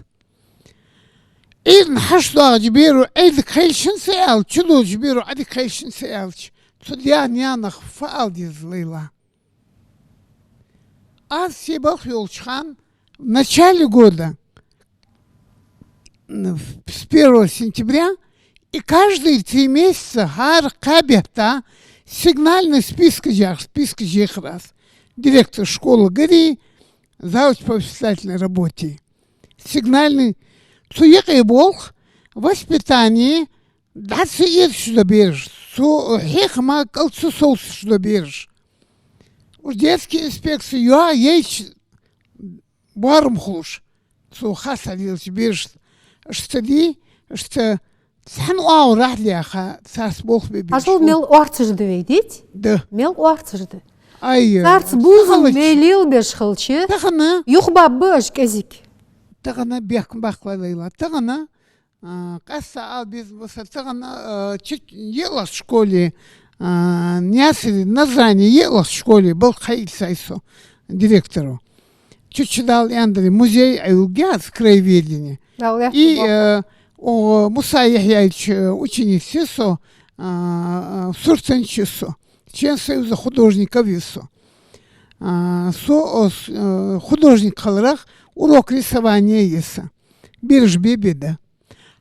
Ӏуйранна хьашт доагӀача беро Ӏуйранга кхайшанца аьлча, чудолча беро Ӏадика кхайшанца аьлча, цу даь-наьнах фу ала деза, Лейла? Аз се балха йолча хана, в начале года, м, с первого сентября, и каждые три месяца, хӀара кхаь бетта, сигнальный спискаш яхаш, спискаш ехар аз. Директор школы гари, завуч по воспитательной работе. Сигнальный, цу юкъе болх, воспитание, дӀа ца эцаш дола бераш, цу хьехама кӀал ца совцаш дола бераш. Уж детский инспекци йоагӀа яйча боарам хулаш, цу хаса лелача берашта, иштта ди, иштта цхьан оагӀорахьа лаьха, царца болх бе безаш хул. Хьажал, мел орцаш да вай, деций? Да. Мел орцаш да. Ай, царца бувзам халач вай лелабеш хилча, тахан юхабаьб уж кӀезига. Тахан бехк баккхалой, Лейла. Тахан А, къаьстта ала безам ба са тахан, а, чу-, йиълагӀча школе, а, Наьсаре, Назране йиълагӀча школе балха хьаийцай со директоро. Чу-, чу Дала аьннадар, музей а йолга яц, краеведение. Дала лаьтта И, болба. э, о, Муса Яхьяевича ученица я со, а, а, сурсанча я со. Член Союза художников я со. А, со, о, с-, э, художник хиларах урок рисования я са. Бераш бе-бе да.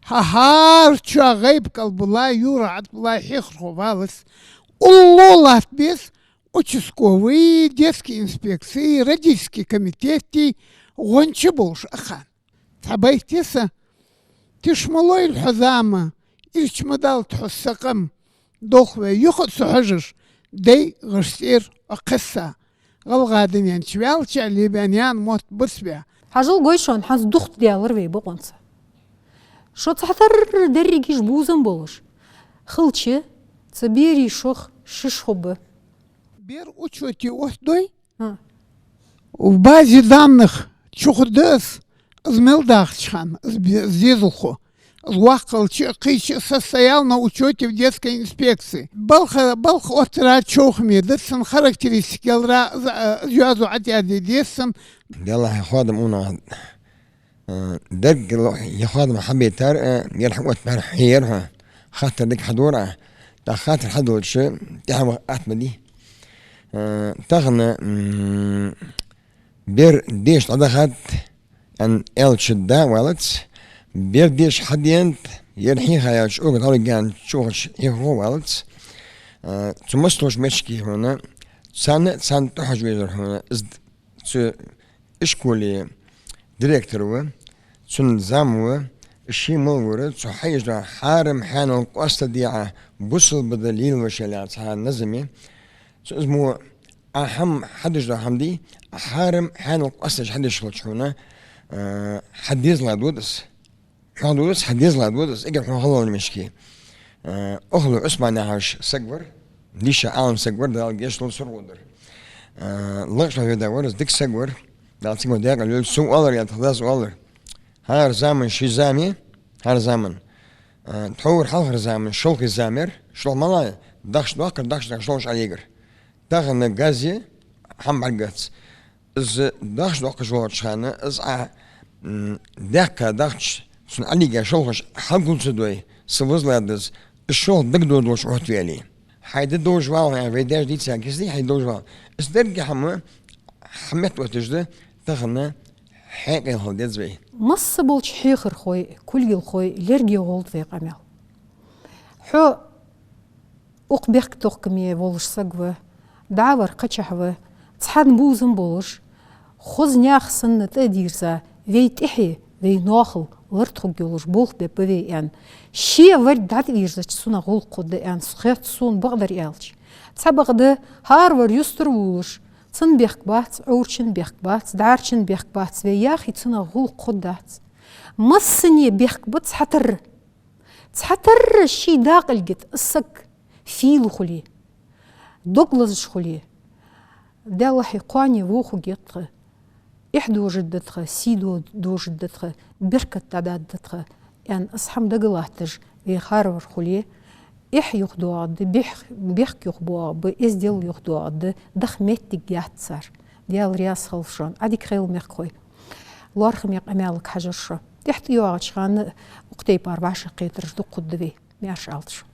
Хьа хӀара чоа гӀайба кӀал бала, юра Ӏат бала хьехархо валац. Уллув латта беза участковый, детский инспекции, родительский комитетти гӀонча болаш а хана. Цхьа байт я са: тиша ма лойла хьо, зама, ирча ма далла хьо, са къам. Долх вай юха а ца хьожаш, дай гӀаш цӀера Ӏокхесса. ГӀалгӀа дунен чу ваьлча, лебен ян мотт бац бе. Хьажал, гой шоана, хӀанз духтадаьлар вай бокъонца. Шо цхьатарра деррига иштта бувзам болаш хилча, цу берий шох шиш хургба. Бер учёте оттадой, А. В базе данных чухургда из, из мел дахача хана, из бе-, из дезалхо. Из воккха хилча а, кхийтача а, состоял на учёте в детской инспекции. Балха, балха оттара човхаме да цун, характеристика ялара, из, а, из йоазув Ӏотаде деза цун. Далла хьай хоадам уна. Э, деррига ер хоадам хьабайтар, э, ер хьаоттабаьр хьо, ер хьо. Хаттар дика хьадора, тӀаккха хаттар хьадолча, тӀехьа ваха атта ма дий. Э, тахан, м, бер деша дӀадахад, аьнна, аьлча да валац, бер деша хьаденад, ер хьийха яьлча, угар дӀалургьян чувахача хьехархо валац. Э, цу массайолча моттигашка хьона, царна, царна тӀахьожа везар хьона, из цу ишколе директор ва, цун зам ва, ший мел вара, цу хьаеш дола хьарам хьанал къоастаде Ӏа, бусалба да лелавеш яьлча цхьа назам я. Цу из мо Ӏа хӀама хьадеш дола хӀама дий, хьарам хьанал къоастадеш хьадеш хилча хьона, э, хьа дезала дода из. Хьона дода из, хьа дезала дода из, эггара хьона гӀалгӀай мехка. Э, Охлой Ӏусман яхаш саг вар, дийша Ӏалам саг вар, Дала гешт долда, сургӀо дар. Э, лакхача веда вар из, дика саг вар, Дала цига даькъала йойла, цо оалар, я тха дас оалар. ХӀара заман ший зама я, хӀара заман. Э, тхьовра хьалхара заман шолхе зама яр, шолха мала, дахча доаккхар, дахча дахча шолхаш Ӏолегар. Тахан газ я, хӀама бӀаргагац. Из дахча доаккхаш волча хана, из Ӏа, м, даьккха дахча, цун Ӏолийга шолхаш хьагул ца дой, са возлад из, из шолха дагадоалаш Ӏоттавелий. Хьай да довжа вала, вай даьша дийца кисди, хьай довжа вала. Из деррига хӀама хьа метта оттадеш да, тахан хьекъал хила деза вай. Масса болча хьехархой, кулгалхой лерге гӀолда вай къамаьл. Хьо укх бехктокхаме волаш саг ва, дӀавар кхачахь ва, цхьан бувзам болаш, хоза наьха санна тӀа а дийрза, вай тӀехье, вай ноахал лартхургйолаш болх бе ба вай аьнна. Ше варг дӀатӀавийрзача, цунах гӀулакх хургда аьнна, со хет сона бакъдар аьлча. Цхьабакъда хӀаравар юстара вувлаш, цун бехк бац, Ӏоврчун бехк бац, дӀарчун бехк бац, вай яхе, цунах гӀулакх хургдац. Массане бехк ба цхьатарра. Цхьатарра ший дакъалгит саг фийла хуле, дог лазаш хуле, Даьллахьи, кхоане вохугетха, эхь дожаргдатха, сий до-, дожаргдатха, беркат дӀададдатха, аьнна, из хӀама дага латташ вай хӀаравар хуле, эхь юхадоагӀаргда, бех-, бехк юхабоагӀаргба, эздел юхадоагӀаргда, даха моттиг яц цар. Даьла раьза хилва шоана, Ӏадика хийла, мехкахой. ЛоархӀаме къамаьлага хьажар шо. ТӀехьа тӀайоагӀача хана укх тайпара вӀашагӀкхетараш дукха хургда вай. Маьрша Ӏалда шо.